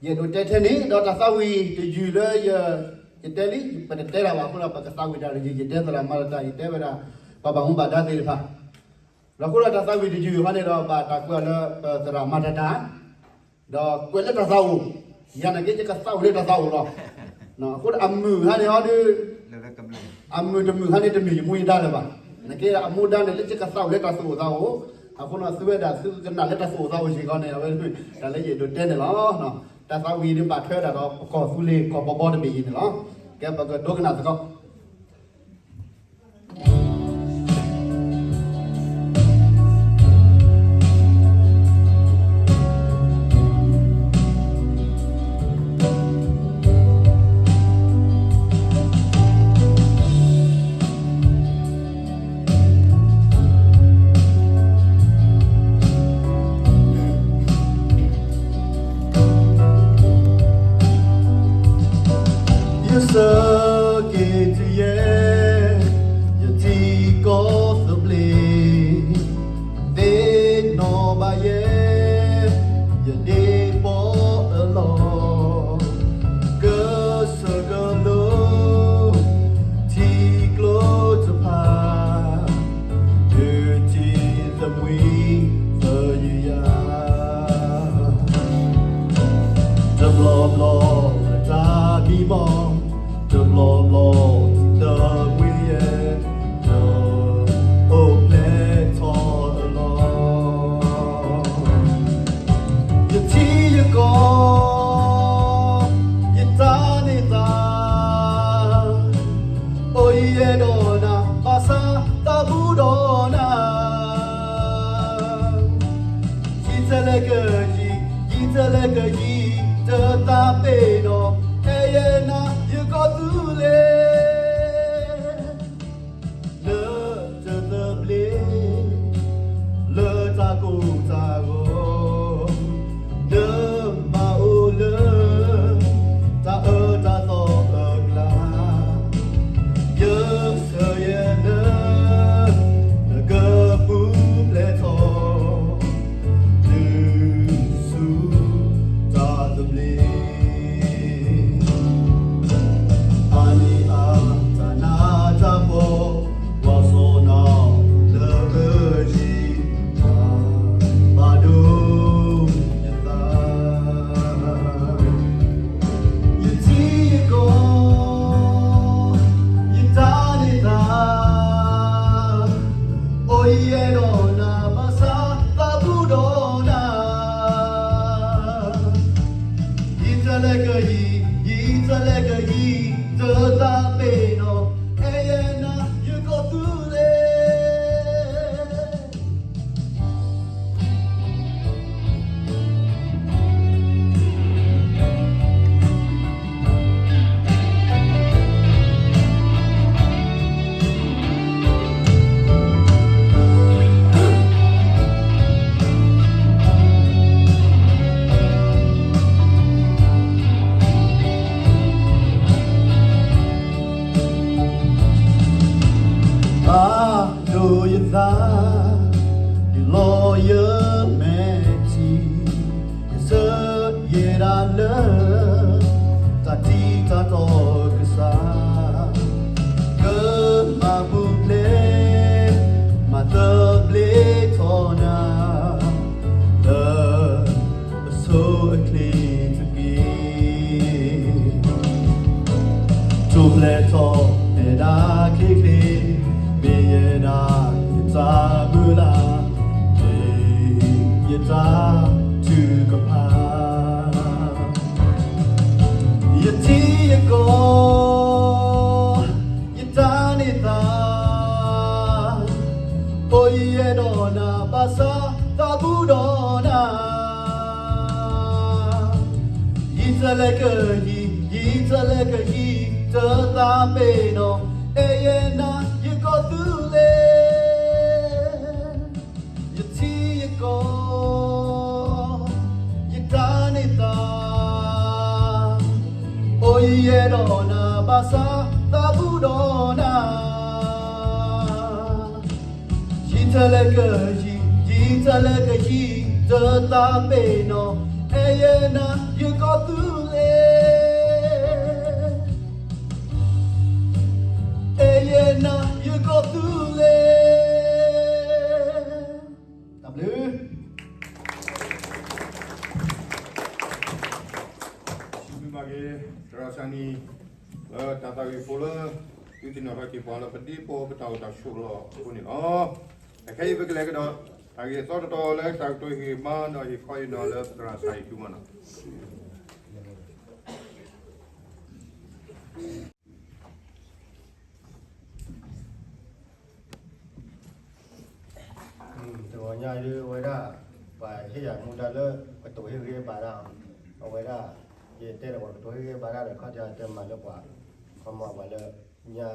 ယအဲၣ်ဒိးတဲထဲန့ၣ် ဒီးတၢ်သးဝံၣ်တယုၢ်လၢ ယတဲလံ ပတတဲတၢ်ဘၣ်အဃိဒီး ပကသးဝံၣ်တၢ်တယုၢ် ယတဲသရၣ်မၤတၢ် ယတဲဝဲဒၣ် ပှၤဘၣ်မူဘၣ်ဒါသ့ၣ်တဖၣ် ဒီးအဃိဒီးတၢ်သးဝံၣ်တယုၢ်ဟီန့ၣ်ဒီး ဘၣ်တၢ်ကွဲးအီၤလၢပသရၣ်မၤတၢ်တၢ် ဒီးကွဲးလၢတၢ်သးအိၣ်, ယၤနာ်က့ ယကသးအိၣ်လၢတၢ်သးအိၣ်လီၤ. အဃိဒီးအမုာ်ဟါန့ၣ်ဟီဒီး အမုာ်တမုာ်ခါန့ၣ် တမ့ၢ်ယမူယဒါလၢၤဘၣ်. နကဲအမူဒါန့ၣ် လၢယကသးအိၣ်လၢတၢ်သူၣ်အိၣ်သးအိၣ်, အဃိန့ၣ် သုဝဲဒၣ်သုကနၣ်လၢတၢ်သူၣ်အိၣ်သးအိၣ်ယံာ်ဂီၢ်န့ၣ် အဝဲတၢ်လၢယအဲၣ်ဒိးတဲန့ၣ်လီၤ. တၢ်သးဝံၣ်ဒ်ဘၣ်ထွဲဒၣ်ဒီး ပကီၢ်သူလ့ၤကီၢ်ဘီဘီတဘ့ၣ်အံၤန့ၣ်လီၤ. ကဲ ပကဒိကနၣ်သကိး ယဆၢက့ၤတုၤယဲ, ယထံကီၢ်သဘျ့, သ့ၣ်နီၣ်ဘၣ်ယဲ, ယဒ့ပီၣ်အလီၢ်, ကစၢၢ်ကလိ, ထံကျိတဖၣ်, ဒုးထံသမှံသယုၢ်ယၤ တဘျီဘျီလၢတၢ်မံမီၢ်, တဘျီဘျီတမံယဲ, တအိၣ်ဖျဲၣ်ထီၣ်အလီၢ်, ယထံယကီၢ်, ယတၢ်န့ၢ်သါ, အိၣ်ယအဲၣ်ဒိးနၤ, ဘၣ်ဆၣ်သးဘူးဒီးနၤ ယံာ်တလဲကယံာ်, ယံာ်တလဲကယံာ်, တသးပ့ၤနီၣ်, အဲၣ်ယဲနၤ ယကီၢ်သူလ့ၤ, လၢတၢ်သဘျ့, လၢတၢ်ကိၢ်တၢ်ဂီၤ, နမၤအိၣ်လၢ တၢ်အၢတၢ်သီအကျါ ယဆၢယဲလၢ နကပူၤဖျဲးထီၣ် တုၤဆူတၢ်သဘျ့ အါနံၣ်အါတၢ်နးတၢ်ဖှီၣ် ဝါစီၤနီၤလၢအယံၤ ဘၣ်ဒိယသး ယထံယကီၢ် ယတၢ်န့ၢ်သါ အိၣ်ယအဲၣ်ဒိးနၤ ဘၣ်ဆၣ်သးဘူးဒီးနၤ ယံာ်တလဲကယံာ် ယံာ်တလဲကယံာ် တသးပ့ၤနီၣ် အဲၣ်ယဲနၤ ယကီၢ်သူလ့ၤ ဘၣ်ဒိယသး ဒ်လီၤယမဲာ်ထံ ယဆၢယဲဒၣ်လၢ တၢ်ထံၣ်တၢ်တီကစၢ် ကမၤပူၤဖျဲး မၤသဘျ့ထီၣ်နၤ လၢ ပဆိအချ့တက့ၢ်. ထူၣ်ဖျဲးထီၣ်မဲာ်ဒၣ်ချ့ချ့ မ့ၢ်ယဲဒၣ်ယတၢ်မုၢ်လၢ် မ့ၢ်ယတၢ်ထုကဖၣ် ယထံယကီၢ် ယတၢ်န့ၢ်သါ အိၣ်ယအဲၣ်ဒိးနၤ ဘၣ်ဆၣ်သးဘူးဒီးနၤ ယံာ်တလဲကယံာ် ယံာ်တလဲကယံာ် တသးပ့ၤနီၣ် အဲၣ်ယဲနၤ ယကီၢ်သူလ့ၤ ယထံယကီၢ် ယတၢ်န့ၢ်သါ အိၣ်ယအဲၣ်ဒိးနၤ ဘၣ်ဆၣ်သးဘူးဒီးနၤ ယံာ်တလဲကယံာ် ယံာ်တလဲကယံာ် တသးပ့ၤနီၣ် အဲၣ်ယဲနၤ ယကီၢ်သူလ့ၤ အဲၣ်ယဲနၤ ယကီၢ်သူလ့ၤ တၢ်ဘျုး စံးဘျုးဘၣ်က့ၤ သရၣ်စၢ်နံၤ လၢတၢ်သးဝံၣ်ဖိလၢ သုတနီၤထီၣ်က့ၤပှၤလၢပဒ့ပီပတၢ်အိၣ်တၢ်ဆိးလီၢ်အဃိန့ၣ်လီၤ. အခဲအံၤပကလဲၤကဒီး တၢ်ဂ့ၢ်အသီတတီၤလၢတၢ်ကတိၤဟ့ၣ်ဂံၢ်ဟ့ၣ်ဘါဒီးဟ့ၣ်ခီဟ့ၣ်နီၤလၢသရၣ်စၢ်ယ့ၣ်ၡူးမးနီၤ. တဂီၤညါဒ်အဝဲဒၣ် ပှၤဟ့ၣ်ယၤမူဒါလၢ ကတိၤဟ့ၣ်ဂံၢ်ဟ့ၣ်ဘါတၢ်, အဝဲဒၣ် ယတဲဒီးပှၤကတိၤဟ့ၣ်ဂံၢ်ဟ့ၣ်ဘါတၢ်ဒီး ခီၣ်ထံးတဲမၤလၢပှၤ ခီမီပှၤလၢ ညါ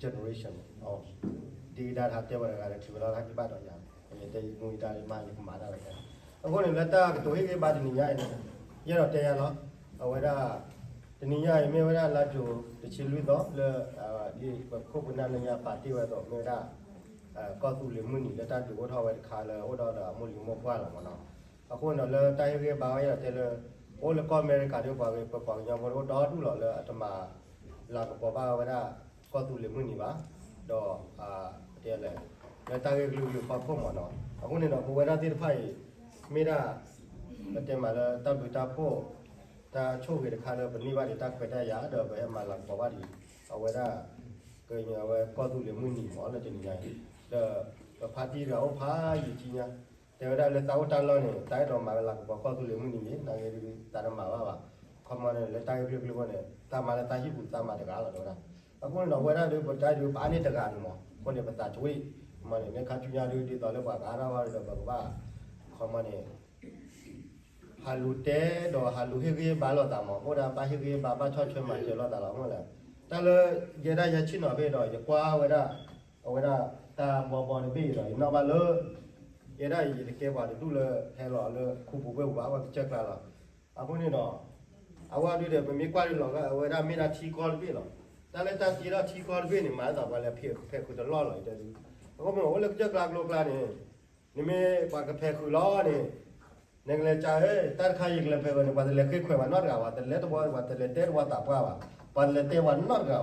generation ဒ်ကဒါတဟါတဲဝဲတဂၤဒီး ထံၣ်ဝဲလီၤတၢ်က့ၤဘၣ်ဒီးယၤ, ယတဲယမူယဒါမး ယကမၤတၢ်ဝဲ. အဃိန့ၣ် လၢတၢ်ကတိၤဟ့ၣ်ဂံၢ်ဟ့ၣ်ဘါတနံၤညါအံၤန့ၣ် ယအဲၣ်ဒိးတဲယၤလီၤ. အဝဲဒၣ် တနံၤညါအံၤမ့ၢ်ဝဲဒၣ်လါကၠိၤတဆံလွံၢ်သီလၢ ဒ်ပခိၣ်ပနၢ်လၢညါပာ်တ့ၢ်ဝဲအသိး မ့ၢ်ဝဲဒၣ် ကီၢ်သူလ့ၤမုၢ်နံၤလၢတၢ်ဒုးအိၣ်ထီၣ်ဝဲတခါလၢအိၣ်ဒီးဒီးအမိၢ်လံၤမိၢ်ပှၢ်လီၤမးနီၤ. အဃိန့ၣ်ဒီးလၢတၢ်ဟ့ၣ်ဂံၢ်ဟ့ၣ်ဘါဝဲအဲၣ်ဒိးတဲလၢ အိၣ်လၢကီၢ်အမဲရကၤဒ်ပှၤဂ့ၤ ပပှၤကညီဖိတအိၣ်ဒီဒူၣ်လီၤလၢအတမၤ လၤကပီၤဘၣ်ဝဲဒၣ် ကီၢ်သူလ့ၤမုၢ်နံၤဘၣ်, ဒီး တဲလဲၣ် လၢတၢ်ဂ့ၢ်ကလုာ်ကလုာ်ဖီခိၣ်မးနီၤ. အဃိန့ၣ်ဒီး ပဝဲဒၣ်သ့ၣ်တဖၣ်အံၤ မ့ၢ်ဒၣ် ပတဲမးလၢတၢ်ဘျုးတၢ်ဖှိၣ် တၢ်ဆိၣ်ဂ့ၤတခါလၢပန့ၢ်ဘၣ်ဒံးတၢ်ခွဲးတၢ်ယာ် ဒီးပဟဲမၤလၤကပီၤဘၣ်ဒံး အဝဲဒၣ် ကညီဝဲကီၢ်သူလ့ၤမုၢ်နံၤမးလၢတနံၤညါအံၤ ဒီးပဖါတံၢ်တဂၤအိၣ်ဖးယံာ်ထံညါ တဲဝဲဒၣ်လၢသးအိၣ်တၢ်လီၢ်န့ၣ် တၢ်အဲၣ်ဒိးမၤလၤကပီၤကီၢ်သူလ့ၤမုၢ်နံၤန့ၣ် နာ်ဂ့ၤဒ်သးတမၤဘၣ်ဘၣ်. ခီမီန့ၣ် လၢတၢ်ဂ့ၢ်ကလုာ်ကလုာ်အဃိန့ၣ် သးမၤလၢသးဟံၣ်ပူၤသးမၤတဂၤလီၤ တဲဝဲဒၣ်. အဃိန့ၣ်ဒီး အဝဲဒၣ်ဒ်ပတၢ်ဒုးပအါန့ၢ်တဂၤန့ၣ်မး အဃိန့ၣ် ပသးတဝံၣ် ခီမီန့ၣ် မ့ၢ်ခါဆူညါဒ်ဒ်သိးလၢပှၤကအါထီၣ်ဘၣ်ဒီး ပကဘၣ် ခီမီန့ၣ် ဟးလူၤတဲဒီးဟးလူၤဟ့ၣ်ဂံၢ်ဟ့ၣ်ဘါလိာ်သးမး အိၣ်ဒၣ်ဘၣ်ဟ့ၣ်ဂံၢ်ဟ့ၣ်ဘါဘၣ်ဆီၣ်ထွဲမၤစၢၤလိာ်သးလီၤ မ့ၢ်လဲၣ်. တၢ်လၢ ယဲဒၣ်ယဲဆ့ၣ်နီၤဖဲဒီး ယကွၢ်ဝဲဒၣ် အဝဲဒၣ်တၢ်ဘီဘီတဘ့ၣ်အံၤဒီး ယနီၣ်ဘၣ်လၢ ယဲဒၣ်ယတကဲပှၤတဒူၣ်လၢဟဲလီၤလၢခူပူၤဝ့ၢ်ပူၤဘၣ် အဝဲကစၢၢ်ကျါလီၤ. အဃိန့ၣ်ဒီး အဝဲဒၣ်ဒီး ပမ့ၢ်ကွၢ်ဒ်လီၤ အဝဲဒၣ်မ့ၢ်ဒၣ်ထံကီၢ်တဘ့ၣ်လီၤ. တၢ်လၢတၢ်တ့ထီၣ်ထံကီၢ်တဘ့ၣ်န့ၣ် မၤသးပှၤလဲၤဖဲးဃုာ်တလီၢ်လီၤ ယတဲဒ်. အဃိမ့ၢ်အိၣ်လၢကစၢၢ်ကျါကျိၤကျါန့ၣ် နမ့ၢ်ပှၤကဖဲးဃုာ်လီၤန့ၣ် နကလဲၤကၢ်ဧၢ တၢ်တခါယကလဲၤဖဲးဃုာ်န့ၣ် ပှၤတလဲၤဃ့ခွဲးပှၤနီတဂၤဘၣ် တလဲၤတဝီ ပှၤတလဲၤတဲတဝီသးပှၢ်ဘၣ် ပှၤတလဲၤတဲပှၤနီတဂၤဘၣ်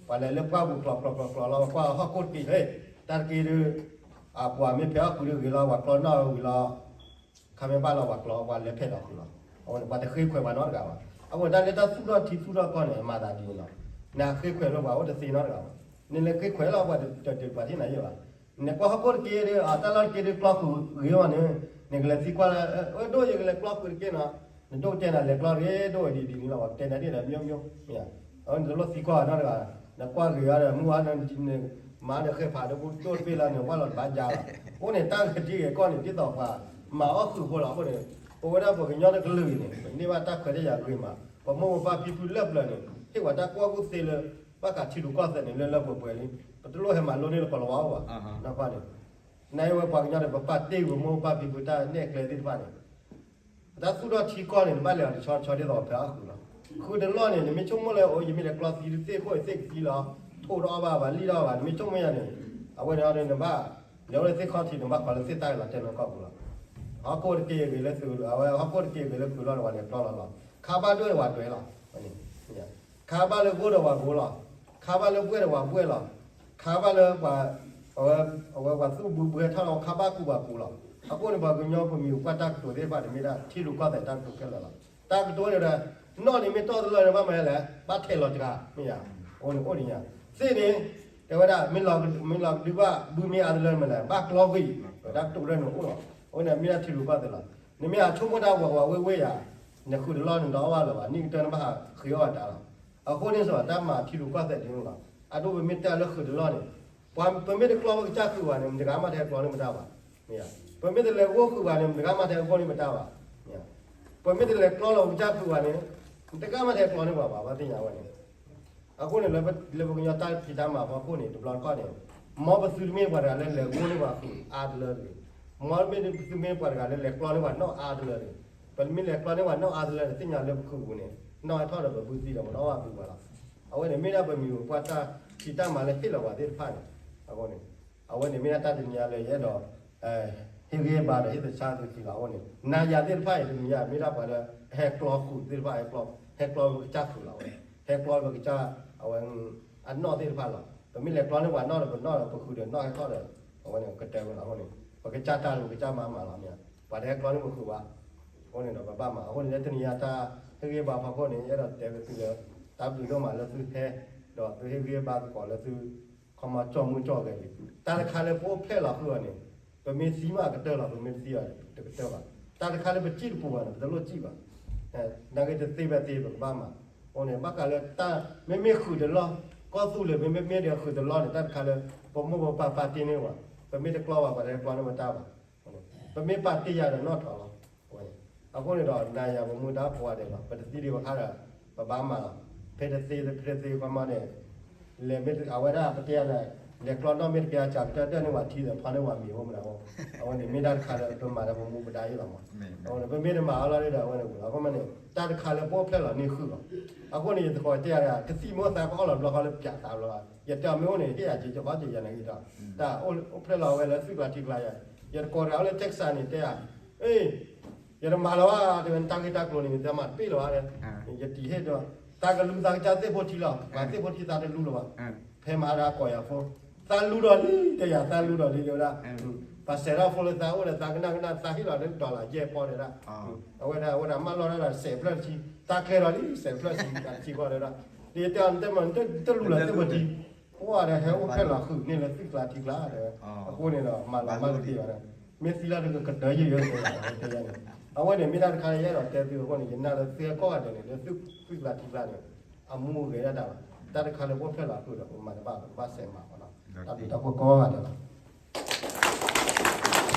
ပှၤလဲၤလၢပှၢ်ပူၤကျိၤကျိၤကျိၤကျိၤလီၤ ပှၤကွၢ်ဟီၣ်ခိၣ်တက့ၢ် ဟဲ တၢ်တက့ၢ်ဒ် အပှၤမ့ၢ်ဖဲးအီၣ်ဃုာ်ဒီးဂ့ၤလီၤ ပှၤကျီနီၣ်ဝံၤလီၤ ခါမ့ၢ်ဘၣ်လီၤပှၤကျီ ပှၤလဲၤဖဲးလီၤဃုာ်လီၤ. အဃိန့ၣ် ပှၤတဃ့ခွဲးပှၤနီတဂၤဘၣ်. အဃိန့ၣ် တၢ်လၢတၢ်သူၣ်ထီၣ်ထံသူၣ်ထီၣ်ကီၢ်န့ၣ် မၤသးဒ်န့ၣ်လီၤ. နဃ့ခွဲးလၢပှၤအိၣ်တသ့နီတဂၤဘၣ်. နလဲၤဃ့ခွဲးလီၤပှၤတတပှၤထံၣ်နၤယဲၢ်ဘၣ်. နကွၢ်ဟီၣ်ခိၣ်တက့ၢ်ဒီး တၢ်လီၢ်တက့ၢ်ဒီးကျီဃုာ်ဂ့ၤဝဲန့ၣ် နကလဲၤသံကွၢ်လၢ အၢ ဒိၣ်ယကလဲၤကျီဃုာ်တက့ၢ်နီၤ နဒိၣ်ကတဲနၤလဲၤကျီတဂ့ၤ ဒိၣ်ဝဲဒ်ဒ်န့ၣ်လီၤ ပှၤကတဲနၤဒ်ဒီး မျိုးမျိုး မ့ၢ်ဧါ. အဝဲန့ၣ်တလိၣ်သံကွၢ်နီတဂၤ နကွၢ်ဂ့ၤအီၤဒီး မုၢ်ဝါန့ၣ် မၤဒီးဃဲဖးဒိၣ်ပူၤဒိၣ်တဘ့ၣ်လီၤန့ၣ် ဝၢ်လီၤတဘၣ်ယါလီၤ. အဃိန့ၣ် တၢ်ကတံၢ်ဂ့ၤကီၢ်န့ၣ် ဒ်သိးပှၤမၤအီၣ်ဃုာ်ဖိလီၤ. အဃိန့ၣ် ပဝဲဒၣ်ပှၤကညီတကလုာ်အံၤန့ၣ် ပန့ၢ်ဘၣ်တၢ်ခွဲးတၢ်ယာ်ဂ့ၤမး ပမိၢ်ပပၢ်ဖံဖုလၢပျၢၤန့ၣ် ဟ့ၣ်ပှၤတၢ်ကူၣ်ဘၣ်ကူၣ်သ့လၢ ဘၣ်ဃးထံရူၢ်ကီၢ်သဲးန့ၣ် လၢလၢပှဲၤပှဲၤလံ ပတလိၣ်ဟဲမၤလိန့ၢ်လၢကီၢ်လီၤဝါအိၣ်ဘၣ်. နကွၢ်န့ၣ် နဝဲပှၤကညီဒီး ပပာ်တ့ၢ်ပမိၢ်ပပၢ်ဖံဖုတၢ်နဲၣ်ကျဲသ့ၣ်တဖၣ်န့ၣ် တၢ်သူၣ်ထီၣ်ထံကီၢ်န့ၣ် နဘၣ်လဲၤအီၤတဆီတဆီဒ်သိးဖဲးအီၣ်ဃုာ်လီၤ. ဃုာ်တလီၢ်န့ၣ် နမ့ၢ်ဆိကမိၣ်လၢ အိၣ် ယမ့ၢ်လဲၤကျီသံတသ့ၣ်ခိၣ်သ့ၣ်ကသံလီၤ ထိၣ်တအီၣ်ဘၣ်ဘၣ်လံၣ်တအီၣ်ဘၣ် နမ့ၢ်ဆိကမိၣ်ယၤန့ၣ် အဝဲန့ၣ်နဘၣ် လဲၤအိၣ်လၢသ့ၣ်ခီၣ်ထံး နဘၣ်ဃီလၢသ့ၣ်တၢ်လီၤတဲာ်လၢကီၢ်ပူၤလီၤ. ဟီၣ်ခိၣ်တက့ၢ်ဂ့ၤလၢသုး အဝဲဟီၣ်ခိၣ်တက့ၢ်ဂ့ၤလၢဃုာ်လီၢ်န့ၣ် ပှၤလဲၤကျီလီၤလီၤ. ခါဘၣ်ဒွဲၣ်ပှၤဒွဲၣ်လီၤ. ခါဘၣ်လၢဂိၢ်ဒီးပှၤဂိၢ်လီၤ. ခါဘၣ်လၢဘှဲၣ်ဒီးပှၤဘှဲၣ်လီၤ. ခါဘၣ်လၢပှၤ အဝဲ အဝဲပှၤသူၣ်ဘုဘှဲထီၣ်လီၤ ခါဘၣ်ကူပှၤကူလီၤ. အဃိန့ၣ် ပှၤကညီပမံၤပှၢ်တၢ်ကတိၤသ့ၣ်တဖၣ်န့ၣ် မ့ၢ်ဒၣ်ထံရူၢ်ကီၢ်သဲးတၢ်ကတိၤခဲလၢာ်လီၤ. တၢ်ကတိၤန့ၣ်ဒီး နီၣ်န့ၣ်မ့ၢ်တီၢ်တလၢန့ၣ် ဘၣ်မၤလဲၣ် ဘၣ်ထဲးလီၤတဂၤ မ့ၢ်ယၤ အဃိန့ၣ်အိၣ်ဒ်ညါ သ့ၣ်န့ၣ် တဲဝဲဒၣ် မ့ၢ်လီၤဒုးဘၣ် ဘုမ့ၢ်အါတလၢမ့ၢ်လဲၣ် ဘၣ်ကျီကွံာ် တၢ်ကတိၤလၢန့ၣ်အိၣ်လီၤ. အဃိန့ၣ် မ့ၢ်ဒၣ်ထံရူၢ်ကီၢ်သဲးလီၤ. နမ့ၢ်ဟးဆိကမိၣ်တၢ်ဝးဝးဝ့ၢ်ဝ့ၢ်ယၤ နဃုာ်တလီၢ်နတအီၣ်ဘၣ်လၢၤဘၣ် နံၣ်ကတၢၢ်နဘၣ်ဟးဃ့အီၣ်တၢ်လီၤ. အဃိန့ၣ်စ့ၢ် တၢ်မၤထံရူၢ်ကီၢ်သဲးဒ်န့ၣ်လီၤ. အဒိ ပမ့ၢ်တဲလၢဃုာ်တလီၢ်န့ၣ် ပှၤ ပမ့ၢ်တကျီပကစၢ်ဃုာ်ဘၣ်န့ၣ် မတဂၤမးထဲကျီန့ၢ်ပတၢ်ဘၣ်. မ့ၢ်ဧါ. ပမ့ၢ်တလဲၤဂိၢ်ဃုာ်ဘၣ်န့ၣ် မတဂၤမးထဲဂိၢ်န့ၢ်ပတၢ်ဘၣ်. မ့ၢ်ဧါ. ပမ့ၢ်တလဲၤကျီလီၤပကစၢ်ဃုာ်ဘၣ်န့ၣ် မတဂၤမးထဲကျီန့ၢ်ပှၤဘၣ် ဘၣ်သ့ၣ်ညါဝဲန့ၣ်. အဃိန့ၣ် လၢ လၢပကညီတၢ်ဖံးတၢ်မၤဖီခိၣ်န့ၣ် တဘျီတခီၣ်န့ၣ် မ်ပသုတမ့ၢ်ပှၤတဂၤလၢလဲၤဂိၢ်န့ၢ်ပှၤဃုာ်အါတလၢတဂ့ၤ. မ်ပသုတမ့ၢ်ပှၤတဂၤလၢလဲၤကျီန့ၢ်ပှၤနီၣ်အါတလၢတဂ့ၤ. ပမ့ၢ်လဲၤကျီန့ၢ်ပှၤနီၣ်အါတလၢန့ၣ် သ့ၣ်ညါလၢပဃုာ်ပူၤန့ၣ် နီၣ်ဟဲထီၣ်ဒီးပဘုသံဒီးပနီၣ်ဘၣ်ဘုပှၤလီၤ. အဝဲန့ၣ် မ့ၢ်ဒၣ်ပမံၤပပှၢ်တၢ်ဖံးတၢ်မၤလၢဟ့ၣ်လီၤပှၤသ့ၣ်တဖၣ်န့ၣ် အဃိန့ၣ် အဝဲန့ၣ်မ့ၢ်ဒၣ်တၢ်တနံၤညါလၢယအဲၣ်ဒိး ဟ့ၣ်ဂံၢ်ဟ့ၣ်ဘါဒီးဟ့ၣ်သဆၣ်သုသံလီၤ. အဃိန့ၣ် နၤယၤသ့ၣ်တဖၣ်အံၤ တနံၤညါမ့ၢ်ဒၣ်ပှၤလၢ ဟဲကျီဃုာ်သ့ၣ်တဖၣ် ဟဲကျီ ဟဲကျီပကစၢ်ဃုာ်လီၤ. ဟဲကျီပကစၢ် အဝဲ အနီၣ်သ့ၣ်တဖၣ်လီၤ. ပမ့ၢ်လဲၤကျီန့ၢ်ပှၤနီၣ်ဒီးပနီၣ်ဒီးပဃုာ်ဒီးနီၣ်ဟဲထီၣ်ဒီး အဝဲန့ၣ်ကတၢၢ်ဝဲလီၤ. အဃိန့ၣ် ပကစၢ်တၢ်လီၤ ပကစၢ်မၤမၤလီၤမ့ၢ်ဧါ. ပှၤတဟဲကျီန့ၢ်ပဃုာ်ဘၣ်. အဃိန့ၣ်ဒီးပဘၣ်မၤ အဃိန့ၣ်လၢတနံၤညါတၢ်ဟ့ၣ်ဂံၢ်ဟ့ၣ်ဘါဖီခိၣ်န့ၣ် ယအဲၣ်ဒိးတဲသုလၢ တၢ်ဘျုးဒိၣ်မးလၢသုဟဲ ဒီးသုဟ့ၣ်ဂံၢ်ဘါသကိးလၢသု ခီမီကၠီၣ်မုၢ်ကၠီၣ်ဂဲၤလံ. တၢ်တခါလၢပအိၣ်ဖျဲၣ်လီၤဃုာ်အီၤန့ၣ် ပမ့ၢ်သံမးကတၢၢ်လီၤ, ပမ့ၢ်တသံအီၤတကတၢၢ်ဘၣ်. တၢ်တခါလၢပစံၣ်တပူၤဘၣ်န့ၣ် ပတလိၣ်စံၣ်ဘၣ်. နာ်က့တသ့ဖဲသ့ပကဘၣ်မၤ. အဃိန့ၣ် ဘၣ်ဃးလၢတၢ်မ့မ့ၢ်ဃုာ်တလီၢ်, ကီၢ်သူလ့ၤမ့မ့ၢ်မ့ၢ်ဒီးဃုာ်တလီၢ်န့ၣ် တၢ်တခါလၢ ပမိၢ်ပပၢ်ပာ်တ့ၢ်န့ၢ်ဝဲ, ပမ့ၢ်တကျီဘၣ် ပှၤတကျီန့ၢ်ဝဲတၢ်ဘၣ်. ပမ့ၢ်ပာ်တ့ၢ်ယၤဒီးနီၣ်ထီၣ်လီၤ. အဃိန့ၣ်ဒီး နၤယၤပမူဒါဖိဝဲဒဲးလီၤ, ပတသံဒံးဘၣ်ခါဒီး ပဘၣ်မၤလီၤ. ဖဲတသ့ဖဲတသ့ခီမီန့ၣ် လဲၤမ့ၢ်အဝဲဒၣ်ပတဲယၤန့ၣ် လဲၤကျီနီၣ်မ့ၢ်တကဲအစှၤကတၢၢ်တၢၢ်န့ၢ်ဝဲထံဒီးဖီန့ၢ်ဝဲမ့ၤအိၣ်မနုၤအဃိ, အဝဲန့ၣ်မ့ၢ်တၢ်တခါလၢပမၤဒီးပမူပဒါအံၤလီၤမး. အဝဲန့ၣ်ပမ့ၢ်တမၤအီၤလီၤဒီး အဝဲန့ၣ်ဝံၤလီၤ. အဃိမးန့ၣ် တၢ်တခါလၢပအိၣ်ဖျဲၣ်လီၤန့ၢ်ဃုာ်လီၤ. အဃိန့ၣ် ယသကိးတဲယၤ ကသံၣ်မိၢ်သးကအီၣ်လီၤဘျီဃီလၢပၠးသးဘျီ, ယတဲအီၤမ့ၢ်အိၣ်န့ၣ် ဟ့ၣ်ယၤက့ၤကီက့ၤယၤန့ၣ်ဂ့ၤဒီး တၢ်အိၣ်ဖျဲၣ်လီၤဝဲလၢသုကျါထံကျါယၤ, ယသကိးတဂၤအိၣ်လၢ Texas န့ၣ် တဲယၤ အ့ ယတမၤလၢၤဘၣ် တဲဝဲ နတၢ်ဂ့ၢ်တၢ်ကျိၤန့ၣ် နတမၤတပ့ၢ်လၢၤဘၣ်, ယတံၤဟ့ၣ်ဒီး သးကလူၤသးကစၢ်သ့ၣ်ဖိထံလီၤ, ပှၤသ့ၣ်ဖိထံသးတလူၤလၢၤဘၣ်. ဖဲမဟါဒီးကိးယၤဖိ, သးလူၤဒီးလံ တဲယၤ သးလူၤဒီးလံ တဲဝဲဒၣ်, ပှၤစဲးထီၣ်ဖိလၢသးအိၣ်ဒီးသးကနၣ်ကနၣ် သးဟ့ၣ်လီၤလၢ dollar ယဲၢ်ပီၢ်တဲဒၣ်, အဝဲဒၣ် အဝဲဒၣ်မၢလီၤဒၣ်ဒီး စဲးဖျၢၣ်တဆံ, သးကျဲလီၤလံ စဲးဖျၢၣ်တဆံ တဆံဃီတဲဒၣ်, ဒီးယတဲအီၤ နတဲမ့ၢ် နတလူၤလၢၤသ့ၣ်ဖိထံ ပှၤဒီးဟဲအိၣ်ဖျဲၣ်လီၤဃုာ်န့ၢ်လၢသုကျါထံကျါဒီး, အဃိန့ၣ်ဒီး မၤလီၤမၢ်တသ့ဘၣ်ဒီး, မ့ၢ်သံလီၤတကတၢၢ်ယဲၢ်ယဲၢ်တဲယၤန့ၣ်, အဝဲန့ၣ်မ့ၢ်တၢ်တခါလၢယအဲၣ်ဒိးတဲသုအဃိန့ၣ် ယနာ်လၢသုဟဲကိးဂၤဒဲးန့ၣ် လၢသုကျါထံကျါန့ၣ် အမူအဂဲၤဒၣ်တၢ်ဘၣ်, တၢ်တခါလၢပအိၣ်ဖျဲၣ်လီၤဃုာ်ဒီး ပမၤတဘၣ် ပကဘၣ်စဲးမၤအီၤလီၤ. တၢ်ဘျုးတၢ်ဖှိၣ်ကိးဂၤဒဲးလီၤ.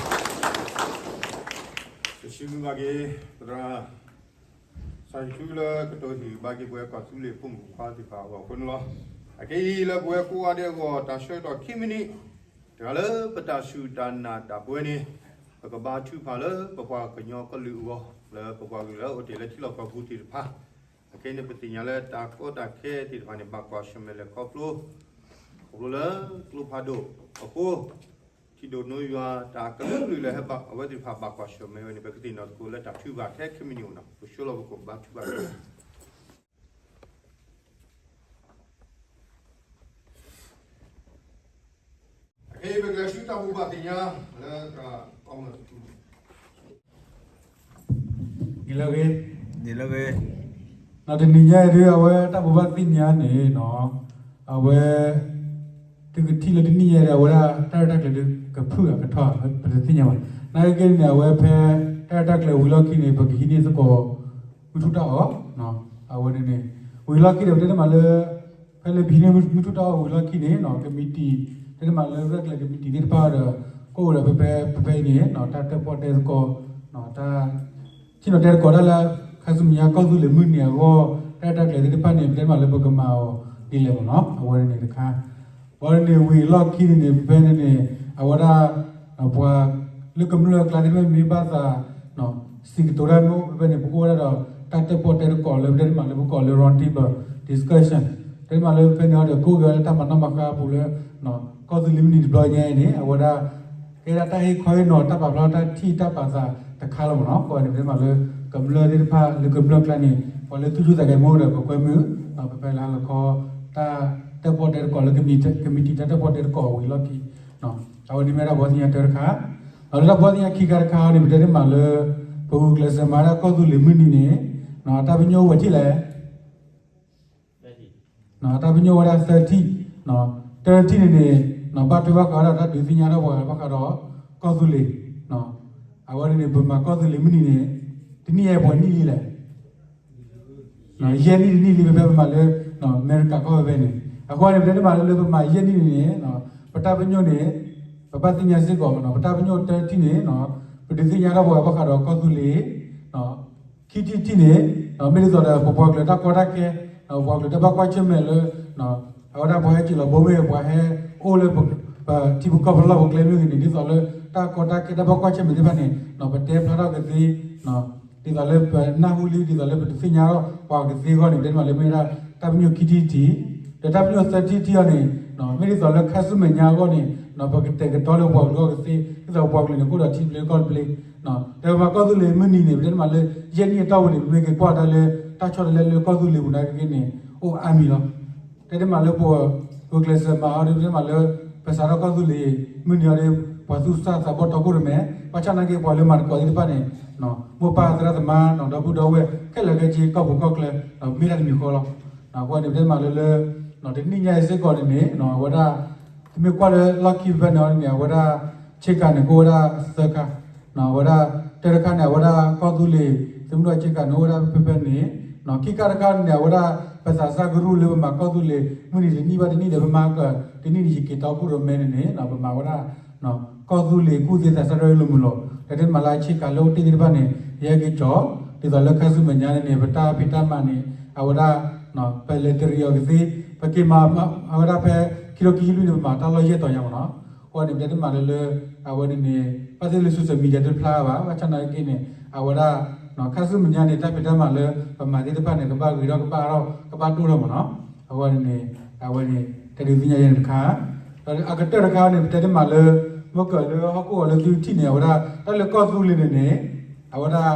ယစံးဘျုးဘၣ်က့ၤ ပသရၣ် စီၤယံၤထူလၢကတိၤဟ့ၣ်ဂံၢ်ဘါက့ၤပဝဲကီၢ်သူလ့ၤဖိမုၣ်ဖိခွါသ့ၣ်တဖၣ်အဂီၢ်အဃိန့ၣ်လီၤ. အခဲအံၤလၢပဝဲကိးဂၤဒဲးအဂီၢ် တၢ်ဆၢကတီၢ်ခံမံးနံး တဂၤလၢပတၢ်စူၢ်တၢ်နာ်တၢ်ပှဲၤန့ၣ် ပကဘါထုကဖၣ်လၢပပှၤကညီကလုာ်အဂီၢ် လၢပပှၤကလုာ်လၢအိၣ်တ့ၢ်လၢထံလီၢ်ကီၢ်ပူၤသ့ၣ်တဖၣ်, အခဲအံၤန့ၣ် ပသ့ၣ်ညါလၢတၢ်ကီတၢ်ခဲသ့ၣ်တဖၣ်န့ၣ် ဘၣ်ကွၢ်ဆၢၣ်မဲာ်လဲၤခီဖျိ ခီဖျိလၢကျိဖးဒိၣ်အဃိ ထံဒိၣ်နိယွၤတၢ်ကလုာ်ကလုာ်လၢဟဲဘၣ်အဝဲသ့ၣ်တဖၣ်ဘၣ်ကွၢ်ဆၢၣ်မဲာ်ဝဲန့ၣ် ပကသ့ၣ်နီၣ်သကိးလၢတၢ်ထုကဖၣ်ခဲခံမံးနံးအိၣ်နီၤ ပဆှၢလီၤပကိးဘါထုကဖၣ် အခဲအံၤ ပကလဲၤဆူတၢ်ဘိးဘၣ်သ့ၣ်ညါလၢ ဒ်လဲၣ်ဂ့ၤ, ဒ်လဲၣ်ဂ့ၤ, တနံၤညါအံၤဒ် အဝဲတၢ်ဘိးဘၣ်သ့ၣ်ညါန့ၣ်နီၤ, အဝဲ သုကထံၣ်လၢတနံၤညါအံၤဒ် အဝဲဒၣ်တၢ်ရဲၣ်တၢ်ကျဲၤဒ်ကဖုၣ်အကထီၣ် ပတသ့ၣ်ညါဘၣ်. နာ်က့န့ၣ် အဝဲဖဲ တၢ်ရဲၣ်တၢ်ကျဲၤဝံၤလီၢ်ခံန့ၣ် ပကဟံးန့ၢ်သကိး မုၢ်ထူၣ်တၢ်အီၣ် အဝဲန့ၣ်န့ၣ် ဝံၤလီၢ်ခံဒီး ပတဲတမံၤလၢ ဖဲလၢပဟံးန့ၢ်မုၢ်ထူၣ်တၢ်အီၣ်ဝံၤလီၢ်ခံန့ၣ်နီၤ ကမံးတံာ် တဲတမံၤလၢရဲၣ်ကျဲၤကမံးတံာ်သ့ၣ်တဖၣ်ဒီး ကအိၣ်ဒီးဖဲဖဲဖဲအံၤန့ၣ် တၢ်တၢၣ်ပီၣ်တဲသကိး တၢ် ထံၣ်နီၤတဲသကိးတၢ်လၢ ခါဆူမဲာ်ညါကီၢ်သူလ့ၤမုၢ်နံၤအဂီၢ် တၢ်ရဲၣ်တၢ်ကျဲၤသ့ၣ်တဖၣ်န့ၣ် ပတဲတမံၤလၢပကမၤအီၤဒ်လဲၣ်မ့ၢ်နီၤ အဝဲန့ၣ်တခါ ဘၣ်န့ၣ်ဝံၤလီၢ်ခံန့ၣ်န့ၣ် ဖဲဖဲန့ၣ်န့ၣ် အဝဲဒၣ် ပှၤလၢကမျၢၢ်အကျါသ့ၣ်တဖၣ်မ့ၢ်ဘၣ်သး စံးကတိၤတၢ်မ့ၢ်အိၣ်ဖဲဖဲန့ၣ် ပကအိၣ်ဝဲဒၣ်ဒီး တၢ်တၢၣ်ပီၣ်တဲသကိးလၢပတဲတမံၤလၢပကိးလၢ round table discussion တဲတမံၤလၢဖဲန့ၣ်အီၤဒီး ကအိၣ်က့ၤဝဲလၢတၢ်မၤနီၣ်မၤဃါအပူၤလၢ ကီၢ်သူလ့ၤမုၢ်နံၤတဘျီညါအံၤန့ၣ် အဝဲဒၣ် ကဲဒၣ်တၢ်ဟ့ၣ်ခီဟ့ၣ်နီၤတၢ်ပာ်ဖျါတၢ်ထံၣ်တၢ်ပာ်သးတခါလီၤမ့ၢ်နီၤ အဃိန့ၣ် ပတဲတမံၤလၢ ကမျၢၢ်သ့ၣ်တဖၣ်လၢကမျၢၢ်အကျါန့ၣ် ပှၤလၢသူၣ်ဆူၣ်သးဂဲၤမ့ၢ်အိၣ်ဒီး ပကွဲမုာ် ပဖဲလၢဟါလီၤခီ တၢ်တၢၣ်ပီၣ်တဲသကိးလၢ ကမံးတံာ်တၢ်တၢၣ်ပီၣ်တဲသကိးဝံၤလီၢ်ခံ အဝဲန့ၣ်မ့ၢ်ဒၣ်ဘီသ့ၣ်ညါတၢတခါ ဒီးလၢတၢ်ဘီသ့ၣ်ညါခံခါတခါန့ၣ် ပတဲတမံၤလၢ ပဂုာ်ကျဲးစၢးမၤဒၣ်ကီၢ်သူလ့ၤမုၢ်နံၤန့ၣ် အတၢ်ပညိၣ်အိၣ်ဝဲထံၣ်လဲၣ် တၢ်ပညိၣ်ဝဲဒၣ်သၢထံၣ်, တၢထံၣ်န့ၣ်န့ၣ် ဘၣ်ထွဲဘၣ်ဃးဝဲဒၣ်တၢ်ဒုးသ့ၣ်ညါထီၣ်ပှၤဘၣ်ဃးဒီး ကီၢ်သူလ့ၤ, အဝဲန့ၣ်န့ၣ် ပမၤကီၢ်သူလ့ၤမုၢ်နံၤန့ၣ် တနံၣ်ယဲၢ်ပှဲၤနံၣ်လံလဲၣ်, ယဲၢ်နံၣ်တနံၣ်လံ ဖဲဖဲပမၤလၢ အမဲရကၤကီၢ်ဖဲဖဲန့ၣ် အဃိန့ၣ် ပတဲတမံၤလၢပမၤယဲၢ်နံၣ်န့ၣ်န့ၣ် ပတၢ်ပညိၣ်န့ၣ် ပဘၣ်သ့ၣ်ညါစ့ၢ်ကီးမ့ၢ်နီၤ ပတၢ်ပညိၣ်တၢထံၣ်န့ၣ် ပဒုးသ့ၣ်ညါထီၣ်ပှၤဘၣ်ဃးဒီးကီၢ်သူလ့ၤ ခံထံၣ်တထံၣ်န့ၣ် မ့ၢ်ဒ်သိးဒီး ပပှၤကလုာ်တၢ်ကီတၢ်ခဲ ပပှၤကလုာ်တၢ်ဘၣ်ကွၢ်ဆၢၣ်မဲာ်လၢ အဝဲဒၣ်ပှၤဟဲက့ၤလီၤဘိမ့ၢ် ပှၤဟဲအိၣ်လၢ ပထံပကီၢ်ပလီၢ်ပကျဲမ့ၢ်ဂ့ၤန့ၣ် ဒ်သိးလၢတၢ်ကီတၢ်ခဲတၢ်ဘၣ်ကွၢ်ဆၢၣ်မဲာ်သ့ၣ်တဖၣ်န့ၣ် ပတဲဖျါထီၣ်ကသ့ ဒ်သိးလၢပနၢ်ဟူလံ ဒ်သိးလၢပတသ့ၣ်ညါထီၣ်ပှၤကသ့အဂီၢ်န့ၣ် ပတဲတမံၤလၢမ့ၢ်ဝဲဒၣ် တၢ်ပညိၣ်ခံထံၣ်တထံၣ်, ဒီးတၢ်ပညိၣ်သၢထံၣ်တထံၣ်အံၤန့ၣ် မ့ၢ်ဒ်သိးလၢခါဆူမဲာ်ညါအဂီၢ်န့ၣ် ပကတဲာ်ကတီၤလၢပှၤကလုာ်အဂီၢ်ကသ့ ဒ်သိးပှၤကလုာ်န့ၣ် ကအိၣ်ဒီးထံတဘျ့ကီၢ်တဘျ့ ဒီးပမၤကီၢ်သူလ့ၤမုၢ်နံၤန့ၣ် ပတဲတမံၤလၢ ယဲၢ်နံၣ်အတီၢ်ပူၤန့ၣ် ပမ့ၢ်က့ၤကွၢ်တၢ်လၢ တၢ်ဆီတလဲလၢကီၢ်သူလ့ၤပူၤနာ်က့န့ၣ် အိၣ်အါမံၤလီၤ. တဲတမံၤလၢပ ပကျဲးစၢးမၤအီၤဒီး ပတဲတမံၤလၢ ပစးထီၣ်ကီၢ်သူလ့ၤမုၢ်နံၤအံၤဒီး ပှၤသူၣ်စၢ်သးဘီၣ်တီခိၣ်ရိၣ်မဲ ဘၣ်ဆၣ်နာ်က့ပှၤလၢမၤသကိးသ့ၣ်တဖၣ်န့ၣ် မိၢ်ပၢ်သရၣ်သမါ ဒီပုၢ်ဒီဝဲၢ် ခဲလၢာ်ခဲဆ့ ကီၢ်ပူၤကီၢ်ချၢ မ့ၢ်တၢ်တမံၤဃီလီၤ. အဃိန့ၣ် ပတဲတမံၤလၢလၢ တနံၣ်ညါအံၤစ့ၢ်ကီးန့ၣ်န့ၣ် အဝဲဒၣ် သုမ့ၢ်ကွၢ်လၢလီၢ်ခံဖဲန့ၣ်အီၤန့ၣ် အဝဲဒၣ် ဆ့ကၤန့ၣ် ကအိၣ်ဝဲဒၣ်သၢခါ, အဝဲဒၣ် တၢတခါန့ၣ် အဝဲဒၣ်ကီၢ်သူလ့ၤ သုးမုၢ်ဒိၣ်ဆ့ကၤန့ၣ် အိၣ်ဝဲဒၣ်ဖဲဖဲန့ၣ်, ခံခါတခါန့ၣ် အဝဲဒၣ် ပသးစၢ်ကရူၢ်လၢပမၤကီၢ်သူလ့ၤ မုၢ်နံၤတနံၣ်ဘၣ်တနံၣ်ဒီး ပမၤကတနံၣ်န့ၣ် ယက့ၤတီခိၣ်ရိၣ်မဲန့ၣ်န့ၣ် ပမၤဝဲဒၣ် ကီၢ်သူလ့ၤကူၣ်သ့သးစၢ်တၢ်ရ့လိာ်မုာ်လိာ် ပတဲတမးလၢဆ့ကၤလၢအိၣ်တ့ၢ်သ့ၣ်တဖၣ်န့ၣ် ယဟဲက့ၤကၠီ, ဒ်သိးလၢခါဆူမဲာ်ညါန့ၣ်န့ၣ် ပတၢ်ဖံးတၢ်မၤန့ၣ် အဝဲဒၣ် ပလဲၤတရံးအီၤကသ့, ပက့ၤမၤ အဝဲဒၣ်ဖဲ ခံထိခံဆံလွံၢ်န့ၣ် ပမၤတၢ်လီၢ်ယဲၢ်တီၤညါမ့ၢ်နီၤ, အဃိန့ၣ် ပတဲတမးလၢလၢ အဝဲန့ၣ်န့ၣ် ဘၣ်သ့ၣ်လၢ social media တဖျါဘၣ်, ဘၣ်ဆၣ်နာ်က့န့ၣ် အဝဲဒၣ် ခါဆူမဲာ်ညါန့ၣ် တၢ်ဖံးတၢ်မၤလၢ ပမၤသ့ၣ်တဖၣ်န့ၣ် ကဘၣ်ဂ့ၤထီၣ်ကဘၣ်အါထီၣ်ကဘၣ်ဒိၣ်ထီၣ်မ့ၢ်နီၤ, အဃိန့ၣ်န့ၣ် အဝဲန့ၣ် တဲဒုးသ့ၣ်ညါယဲန့ၣ်တခါ, ဒီးအကတၢၢ်တခါန့ၣ် ပတဲတမးလၢ မ့ၢ်ကၢၤလၢဟီၣ်ခိၣ်အီၤလၢသုထံၣ်န့ၣ် အဝဲဒၣ် တၢ်လၢကီၢ်သူလ့ၤန့ၣ်န့ၣ် အဝဲဒၣ်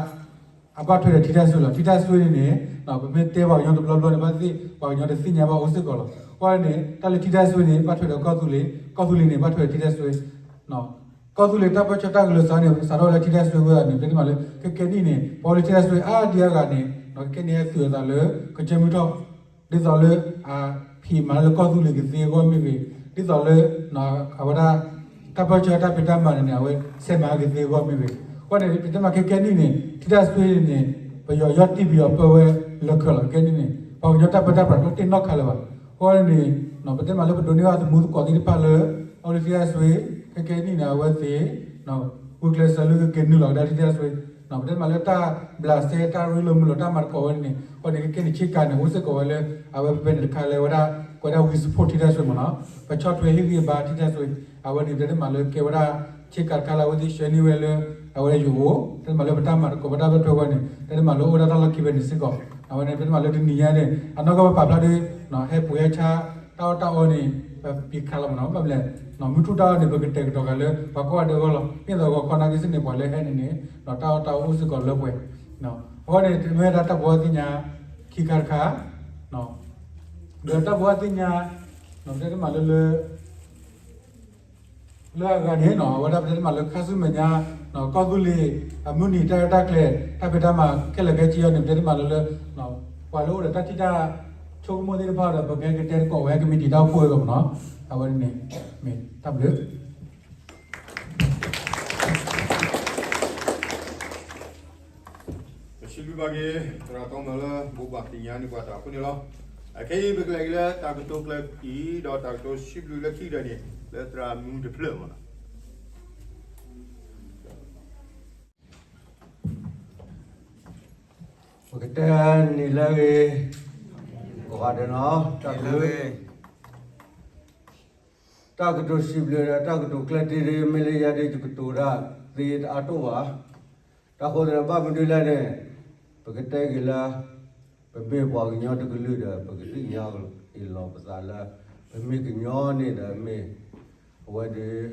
အဘၣ်ထွဲဒီးထံတၢ်စွ့လီၤ. ထံတၢ်စွ့န့ၣ်န့ၣ် ပမ့ၢ်တဲပှၤကညီတဘျီဘျီန့ၣ် ဘၣ်သ့ၣ်ပှၤကညီတသ့ၣ်ညါဘၣ်အိၣ်စ့ၢ်ကီးလီၤ. အဃိန့ၣ် တၢ်လၢထံတၢ်စွ့န့ၣ် ဘၣ်ထွဲဒီးကီၢ်သူလ့ၤ, ကီၢ်သူလ့ၤန့ၣ် ဘၣ်ထွဲဒီးထံတၢ်စွ့, ကီၢ်သူလ့ၤတၢ်ပၢဆှၢတၢ်ကလုၢ်စးန့ၣ် စးထီၣ်လၢထံတၢ်စွ့ဝဲအံၤန့ၣ် ပတဲတမးလၢ ခဲကဲနံၣ်န့ၣ် ပှၤလၢထံတၢ်စွ့အါဒံအါဂၤန့ၣ် ခဲကဲနံၣ်ဟဲသုးအသးလၢ ကစၢၢ်မုၢ်ထီၣ် ဒ်သိးလၢ အဖံးမၤလၢကီၢ်သူလ့ၤကသ့အဂီၢ်မ့ၢ်ဂ့ၤ, ဒ်သိးလၢ အဝဲဒၣ် တၢ်ပၢဆှၢတၢ်ဖံးတၢ်မၤန့ၣ်န့ၣ် အဝဲဆဲးမၤကသ့အဂီၢ်မ့ၢ်ဂ့ၤ, အဃိန့ၣ် ပတဲမးခဲကဲနံၣ်န့ၣ် ထံတၢ်စွ့န့ၣ်န့ၣ် ပယီၤယီၢ်တံၢ်ပယီၤပၢဝဲလၢခၢးလီၤ. ခဲကဲနံၣ်န့ၣ် ပှၤကညီတၢ်ပၢတၢ်ပြးတအိၣ်တ့ၢ်နီတခါလၢၤဘၣ်. အဃိန့ၣ် ပတဲမးလၢပဒိးန့ၢ်ဘၣ်သမူသကိးသ့ၣ်တဖၣ်လၢ အိၣ်လၢထံတၢ်စွ့, ခဲကဲနံၣ်န့ၣ် အဝဲသ့ၣ် ဂုာ်ကျဲးစၢးလၢကက့ၤနုာ်လီၤကဒါထံတၢ်စွ့, ပတဲမးလၢတၢ်ဘျးစဲတၢ်ရ့လိာ်မုာ်လိာ်တၢ်မၤသကိးဝဲန့ၣ်န့ၣ် အဃိန့ၣ် ခဲကဲနံၣ်ဆ့ကၤန့ၣ် အိၣ်စ့ၢ်ကီးဝဲလၢ အဝဲဖဲဖဲန့ၣ်တခါလၢဝဲဒၣ် ကွဲးဒၣ် we support ထံတၢ်စွ့မ့ၢ်နီၤ, ပဆီၣ်ထွဲဟ့ၣ်ဂံၢ်ဘါထံတၢ်စွ့, အဝဲန့ၣ်တဲတမးလၢကဲဝဲဒၣ် ဆ့ကၤတခါလၢအဝဲသ့ၣ်ဆှၢန့ၢ်ဝဲလၢ အဝဲဒၣ်ယအိၣ် တဲတမးလၢပတၢ်မၤသကိးပတၢ်ဘၣ်ထွဲဝဲန့ၣ် တဲတမးလၢအိၣ်ဝဲဒၣ်တၢ်လီၢ်ခံဖဲန့ၣ်စ့ၢ်ကီး, အဝဲန့ၣ်တဲတမးလၢတနံၤညါန့ၣ် အနီၢ်ကီၢ်ပပာ်ဖျါဒီး ဟဲပှ့ၤဟဲဆါ တၢ်အီၣ်တၢ်အီန့ၣ် ပပံးခါလီၤမ့ၢ်နီၤ, ဘၣ်မလဲၣ် မုၢ်ထူၣ်တၢ်အီၣ်န့ၣ် ပကတဲာ်ကတီၤဃာ်လၢ ပှၤကိးဂၤဒဲးအဂီၢ်လီၤ. မ့ၢ်သိးဂီၤခီနာ်က့စ့ၢ်န့ၣ် ပှၤလၢဟဲန့ၣ်န့ၣ် တၢ်အီၣ်တၢ်အီအိၣ်စ့ၢ်ကီးလၢပှဲၤ, အဃိန့ၣ် မ့ၢ်ဝဲဒၣ်တၢ်ဘှီသ့ၣ်ညါ ခံခါတခါ, ဒီးတၢ်ဘှီသ့ၣ်ညါ တဲတမးလၢလၢ လၢအဂၤန့ၣ်နီၤ အဝဲဒၣ်ပတဲတမးလၢခါဆူမဲာ်ညါ ကီၢ်သူလ့ၤ အမုၢ်နံၤတၢ်ရဲၣ်တၢ်ကျဲၤ တၢ်ဖံးတၢ်မၤခဲလၢာ်ခဲဆ့အီၤန့ၣ် ပတဲတမးလၢလၢ ပှၤလၢအိၣ်ဒီးတၢ်ထံၣ်တၢ်ဆိကမိၣ်သ့ၣ်တဖၣ်ဒီး ပကကတဲသကိးဝဲကမံးတံာ်တၢ်အိၣ်ဖှိၣ်ဝဲအဂီၢ်မ့ၢ်နီၤ, အဝဲန့ၣ် မ့ၢ်တၢ်ဘျုး ပစံးဘျုးဘၣ်က့ၤ သရၣ်သီမီၤလၢဘိးဘၣ်သ့ၣ်ညါန့ၢ်ပှၤတၢ်အဃိန့ၣ်လီၤ. အခဲအံၤပကလဲၤက့ၤလၢတၢ်ကတိၤကျၢၢ်အံၤ ဒီးတၢ်ကတိၤစံးဘျုးလၢခံကတၢၢ်န့ၣ် လၢသရၣ်မူတဖျၢၣ်မ့ၢ်နီၤ. ပကတဲန့ၣ်လၢဂ့ၤ, ကိးဂၤဒဲးနီၤ, တၢ်ကတိၤ တၢ်ကတိၤစံးဘျုးဒီး တၢ်ကတိၤကျၢၢ်တံၢ်ဒ် မ့ၢ်လၢယၤဒ်ယကတိၤတၢ်သ့တအါတိၢ်ဘၣ်. တၢ်ဃိသတးဘၣ်မနုၤလဲၣ်န့ၣ် ပကတဲက့ၤလၢ ပမ့ၢ်ပှၤကညီတကလုာ်ဒီး ပကသ့ၣ်ညါအံၤလီၤပသးလၢ ပမ့ၢ်ကညီန့ၣ်ဒီးမ့ၢ် အဝဲဒီး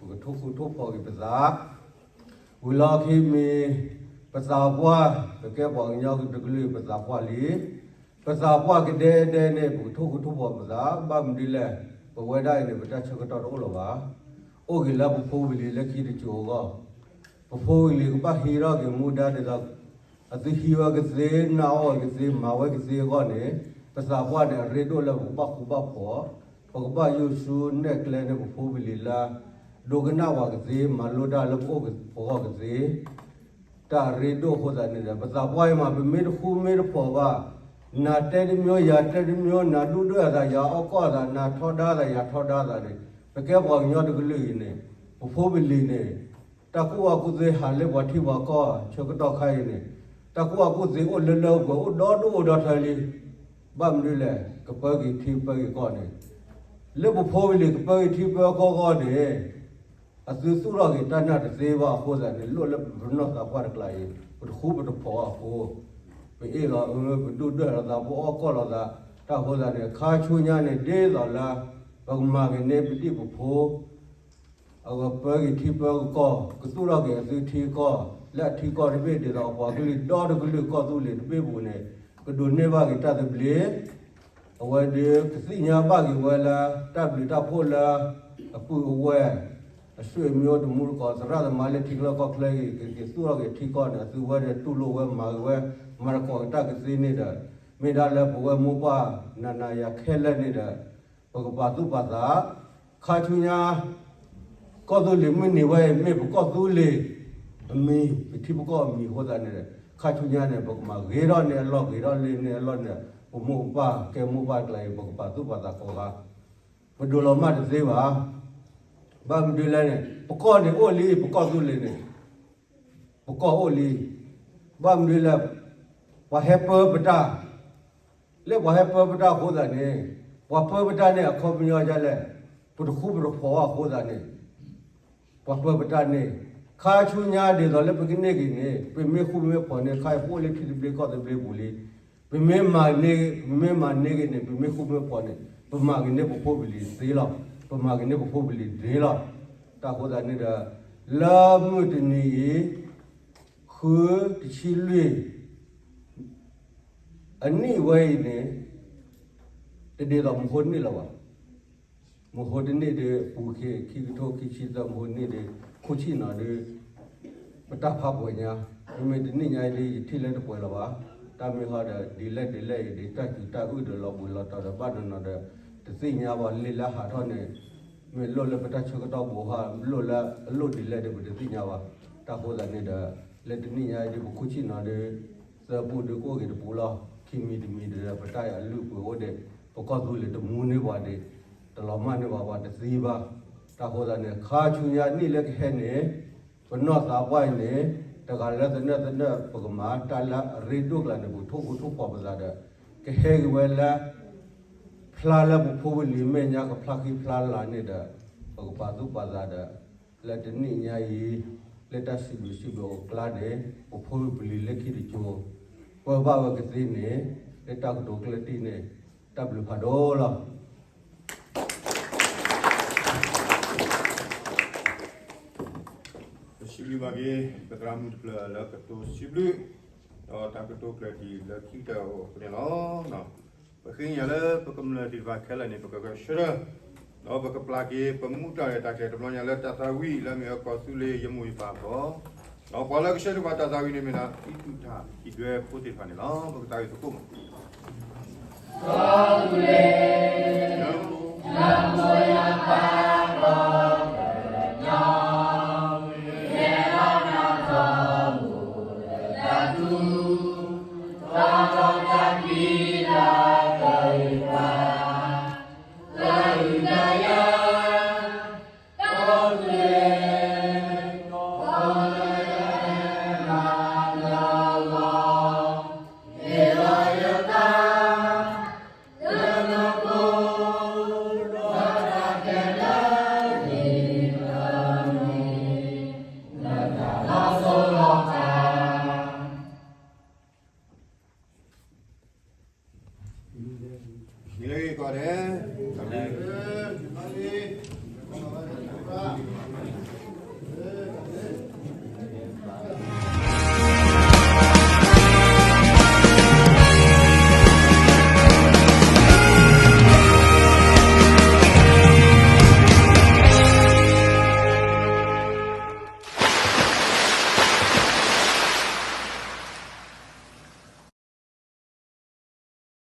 ပကထိၣ်ဃူထိၣ်ဖိးက့ၤပသး ဝံၤလီၢ်ခံမံၤ ပသးပှၢ် ပကဲပှၤကညီတကလုာ် ပသးပှၢ်လံ. ပသးပှၢ်ကဒဲဒဲန့ၣ် ပကထိၣ်ဃူထိၣ်ဖိးပသး ဘၣ်မနုၤလဲၣ် ပဝဲဒၣ်အံၤန့ၣ် ပတၢ်ဆၢကတီၢ်တအိၣ်လၢၤဘၣ်. အိၣ်က့ၤလၢပဖိပလံၤလၢခံတစိၤအဂီၢ်, ပဖိပလံၤကဘၣ်ဟံးထီၣ်က့ၤမူဒါဒ်သိး အသုဟံးဝဲကသ့, နာ်အီၣ်ဝဲကသ့, မၤဝဲကသ့အဂီၢ်န့ၣ်, ပသးပှၢ်န့ၣ် အရ့ဒိၣ်လၢပကဘၣ်ဃူဘၣ်ဖိး, ပကဘၣ်ယိၣ်ဆူနဲၣ်ကျဲန့ၣ် ပဖိပလံၤလၢ ဒိကနၣ်ဝဲကသ့, မၤလိတၢ်လၢပအိၣ်ပဂီၢ်ကသ့ တၢ်အရ့ဒိၣ်အဃိသတးန့ၣ်ဒီး ပသးပှၢ်အံၤမး ပမ့ၢ်တဃူမ့ၢ်တဖိးဘၣ်, နၤတဲတမျိုး ယၤတဲတမျိုး, နၤဒုၣ်ဒွဲၣ်အသး ယၤအီၣ်ကီၢ်အသး, နၤထီဒါသး ယၤထီဒါသးန့ၣ်, ပကဲပှၤကညီတကလုာ်အံၤန့ၣ်, ပဖိပလံၤန့ၣ်, တၢ်ကူၣ်ဘၣ်ကူၣ်သ့ဟးလၢပှၤထံပှၤကီၢ် ဆၢကတီၢ်ခါအံၤန့ၣ်, တၢ်ကူၣ်ဘၣ်ကူၣ်သ့အိၣ်လၢလၢပှဲၤပှဲၤ အိၣ်ဒီဒူၣ်အိၣ်ဒီထၢလံ. ဘၣ်မနုၤလဲၣ်, ကပၢက့ၤထံပၢက့ၤကီၢ်န့ၣ်, လၢပဖိပလံၤကပၢက့ၤထံပၢကီၢ်အဂီၢ်န့ၣ် အသုသူၣ်ထီၣ်က့ၤတၢ်နာ်တသ့ဘၣ်အဃိသတးန့ၣ် လိၣ်လၢပနီၢ်သးပှၢ်တကျါအံၤ ပတဃူပတဖိးအဃိ, ပအ့ၣ်လိာ်အၢ ပဒုၣ်ဒွဲၣ်လိာ်သး ပအီၣ်ကီၢ်လိာ်သး, တၢ်အဃိသတးန့ၣ် ခါဆူညါန့ၣ် ဒ်သိးလၢ ပကမၤက့ၤန့ၢ်ပဒံၣ်ပဖိ အဝဲပၢက့ၤထံပၢကီၢ် ကသူၣ်ထီၣ်က့ၤအသုထံကီၢ် လၢအထံကီၢ်တဘ့ၣ် ဒ်သိးအပှၤကလုာ်ဒီတကလုာ်ကီၢ်သူလ့ၤတဘ့ၣ်ပူၤန့ၣ် ကဒိးန့ၢ်ဘၣ်က့ၤတၢ်သဘျ့ အဝဲဒီးကသ့ၣ်ညါဘၣ်က့ၤဝဲလၢ တၢ်ဘျုးတၢ်ဖှိၣ်လၢ အပုၢ်အဝဲၢ် အဆွေမျိုးတမူတကိး သရၣ်သမါလၢထံချၢကီၢ်ချၢအံၤ ကက့ၤသူၣ်ထီၣ်က့ၤထံကီၢ်န့ၣ် အသုဝဲန့ၣ်တူၢ်လိာ်ဝဲမၤက့ၤဝဲ မၤသကိးက့ၤတၢ်ကသ့န့ၣ်ဒီး မ့ၢ်ဒၣ်လၢပဝဲမိၢ်ပှၢ်နၤနၤယၤခဲလၢာ်န့ၣ်ဒီး ပကပာ်သူၣ်ပာ်သး, ခါဆူညါ ကီၢ်သူလ့ၤမုၢ်နံၤဝဲအံၤ မ့ၢ်ပကီၢ်သူလ့ၤအမံၤ, ပထံပကီၢ်အမံၤအဃိသတးန့ၣ်, ခါဆူညါန့ၣ် ပကမၤဂ့ၤထီၣ်န့ၢ်အလီၢ် ဂ့ၤထီၣ်လၢန့ၢ်အလီၢ်န့ၣ်, ပမိၢ်ပပၢ်ကဲမိၢ်ပၢ်ကျါအံၤ ပကပာ်သူၣ်ပာ်သးကိးဂၤ, ပဒိးလီၤမၢ်တသ့ဘၣ်. ဘၣ်မနုၤလဲၣ်န့ၣ် ပကီၢ်န့ၣ်အိၣ်လံ, ပကီၢ်သူလ့ၤန့ၣ် ပကီၢ်အိၣ်လံ. ဘၣ်မနုၤလဲၣ်, ပှၤဟဲပၢပတၢ်, လၢပှၤဟဲပၢပတၢ်အဃိသတးန့ၣ်, ပှၤပၢပတၢ်န့ၣ် အခီပညီဒ်လဲၣ်, ပတဃူပတဖိးအဃိသတးန့ၣ်, ပှၤပၢပတၢ်န့ၣ်, ခါဆူညါဒ်သိးလၢပကန့ၢ်က့ၤန့ၣ် ပမ့ၢ်ဃူမ့ၢ်ဖိးန့ၣ် ခါအံၤပအိၣ်လၢထံသဘျ့ကီၢ်သဘျ့ပူၤလံ. ပမ့ၢ်မၤန့ၢ်, ပမ့ၢ်မၤန့ၢ်က့ၤန့ၣ် ပမ့ၢ်ဃူမ့ၢ်ဖိးန့ၣ် ပမၤက့ၤန့ၢ်ပဖိပလံၤသ့လီၤ. ပမၤက့ၤန့ၢ်ပဖိပလံၤန့ၣ်လီၤ. တၢ်အဃိသတးန့ၣ်ဒီး လၢမုၢ်တနံၤအံၤ ဃုတဆံလွံၢ် အနံၣ်ဝဲအံၤန့ၣ် တဒ်သိးမဟိနံၣ်လၢၤဘၣ်. မဟိတနံၣ်ဒီး ပူၤခံ ခံကထိခံဆံသၢ မဟိနံၣ်ဒီး ခိၣ်ဆံၣ်နီၤဒီး ပတၢ်ဖးပှဲၤညါ, မ့မ့ၢ်တနံၣ်ညါအံၤဒီး ယထံၣ်လၢတပှဲၤလၢၤဘၣ်. တၢ်မ့ၢ်ဟီဒီး ဒ်လဲၣ်ဒ်လဲၣ်အံၤဒီး တၢ်စူၤတၢ်အုၣ်ဒီး လီၤဘှံးလီၤတီၤဒီး ဘၣ်နီၤနီၤဒီး တသ့ၣ်ညါဘၣ်. လံာ်လၢဟးထီၣ်န့ၣ် မ့ၢ်လိၣ်လၢပတၢ်ဆၢကတီၢ်ဘူးဟီ လိၣ်လၢအလိၣ်ဒ်လဲၣ်ဒီး ပတသ့ၣ်ညါဘၣ်. တၢ်အဃိသတးန့ၣ်ဒီး လၢတနံၣ်ညါအံၤဒီး ပခိၣ်ဆံၣ်နီၤဒီး သၢပူဒီးကအိၣ်က့ၤတပူလီၤ. ခံမံၤတမံၤဒီး ပတၢ်အလုၢ်အပှ့ၤအိၣ်ဒီး ပကီၢ်သူလ့ၤတမူန့ၢ်ပှၤဒီး တလီၤမၢ်န့ၢ်ပှၤ ပှၤတသ့ဘၣ်. တၢ်အဃိသတးန့ၣ် ခါဆူညါနံၣ်လၢကဟဲန့ၣ် ပနီၢ်သးပှၢ်အံၤန့ၣ် တဂၤလၢသနၢၣ်သနၢၣ် ပကမၤတၢ်လၢအရ့ဒိၣ်ကျါန့ၣ် ပကထိၣ်ဃူထိၣ်ဖိးပသးဒီး ကဟဲက့ၤဝဲလၢ ဖျါလၢပဖိပလံၤမဲာ်ညါ ကဖျါဃံဖျါလၤန့ၣ်ဒီး ပကပာ်သူၣ်ပာ်သးဒီး လၢတနံၣ်ညါအံၤ လၢတၢ်စံးဘျုးစံးဖှိၣ်အကျါန့ၣ် ပဖိပလံၤလၢခံတစိၤ ပၢဘၣ်ဝဲကသ့န့ၣ် လၢတၢ်ကတိၤကျၢၢ်တံၢ်န့ၣ် တၢ်ဘျုးဖးဒိၣ်လီၤ. ပစံးဘျုးဘၣ်က့ၤ ပသရၣ်မုၣ်တဖျၢၣ်လၢကတိၤစံးဘျုး ဒီးတၢ်ကတိၤကျၢၢ်တံၢ်လၢခံကတၢၢ်အအိၣ်အဃိန့ၣ်လီၤ. ပဃ့ကညးလၢပကမျၢၢ်သ့ၣ်တဖၣ်ခဲလၢာ်န့ၣ် ပကဂဲၤဆၢထၢၣ် ဒီးပကပျၢ်က့ၤ ပမူတၢ်ရဲၣ်တၢ်ကျဲၤတဘျီညါလၢတၢ်သးဝံၣ် လၢအမ့ၢ်အကီၢ်သူလ့ၤယမိၢ်ယပၢ်အဂီၢ်, ဒီးပှၤလၢကဆှၢတ့ၢ်ပှၤတၢ်သးဝံၣ်န့ၣ်မ့ၢ်ဒၣ် အံၣ်သူၣ်ထၣ် ဟံၣ်ဒွဲဖိသ့ၣ်တဖၣ်န့ၣ်လီၤ. ပကသးဝံၣ်သကိးမး. မ့ၢ်လၢဂ့ၤကီးဒဲး တၢ်ဘျုး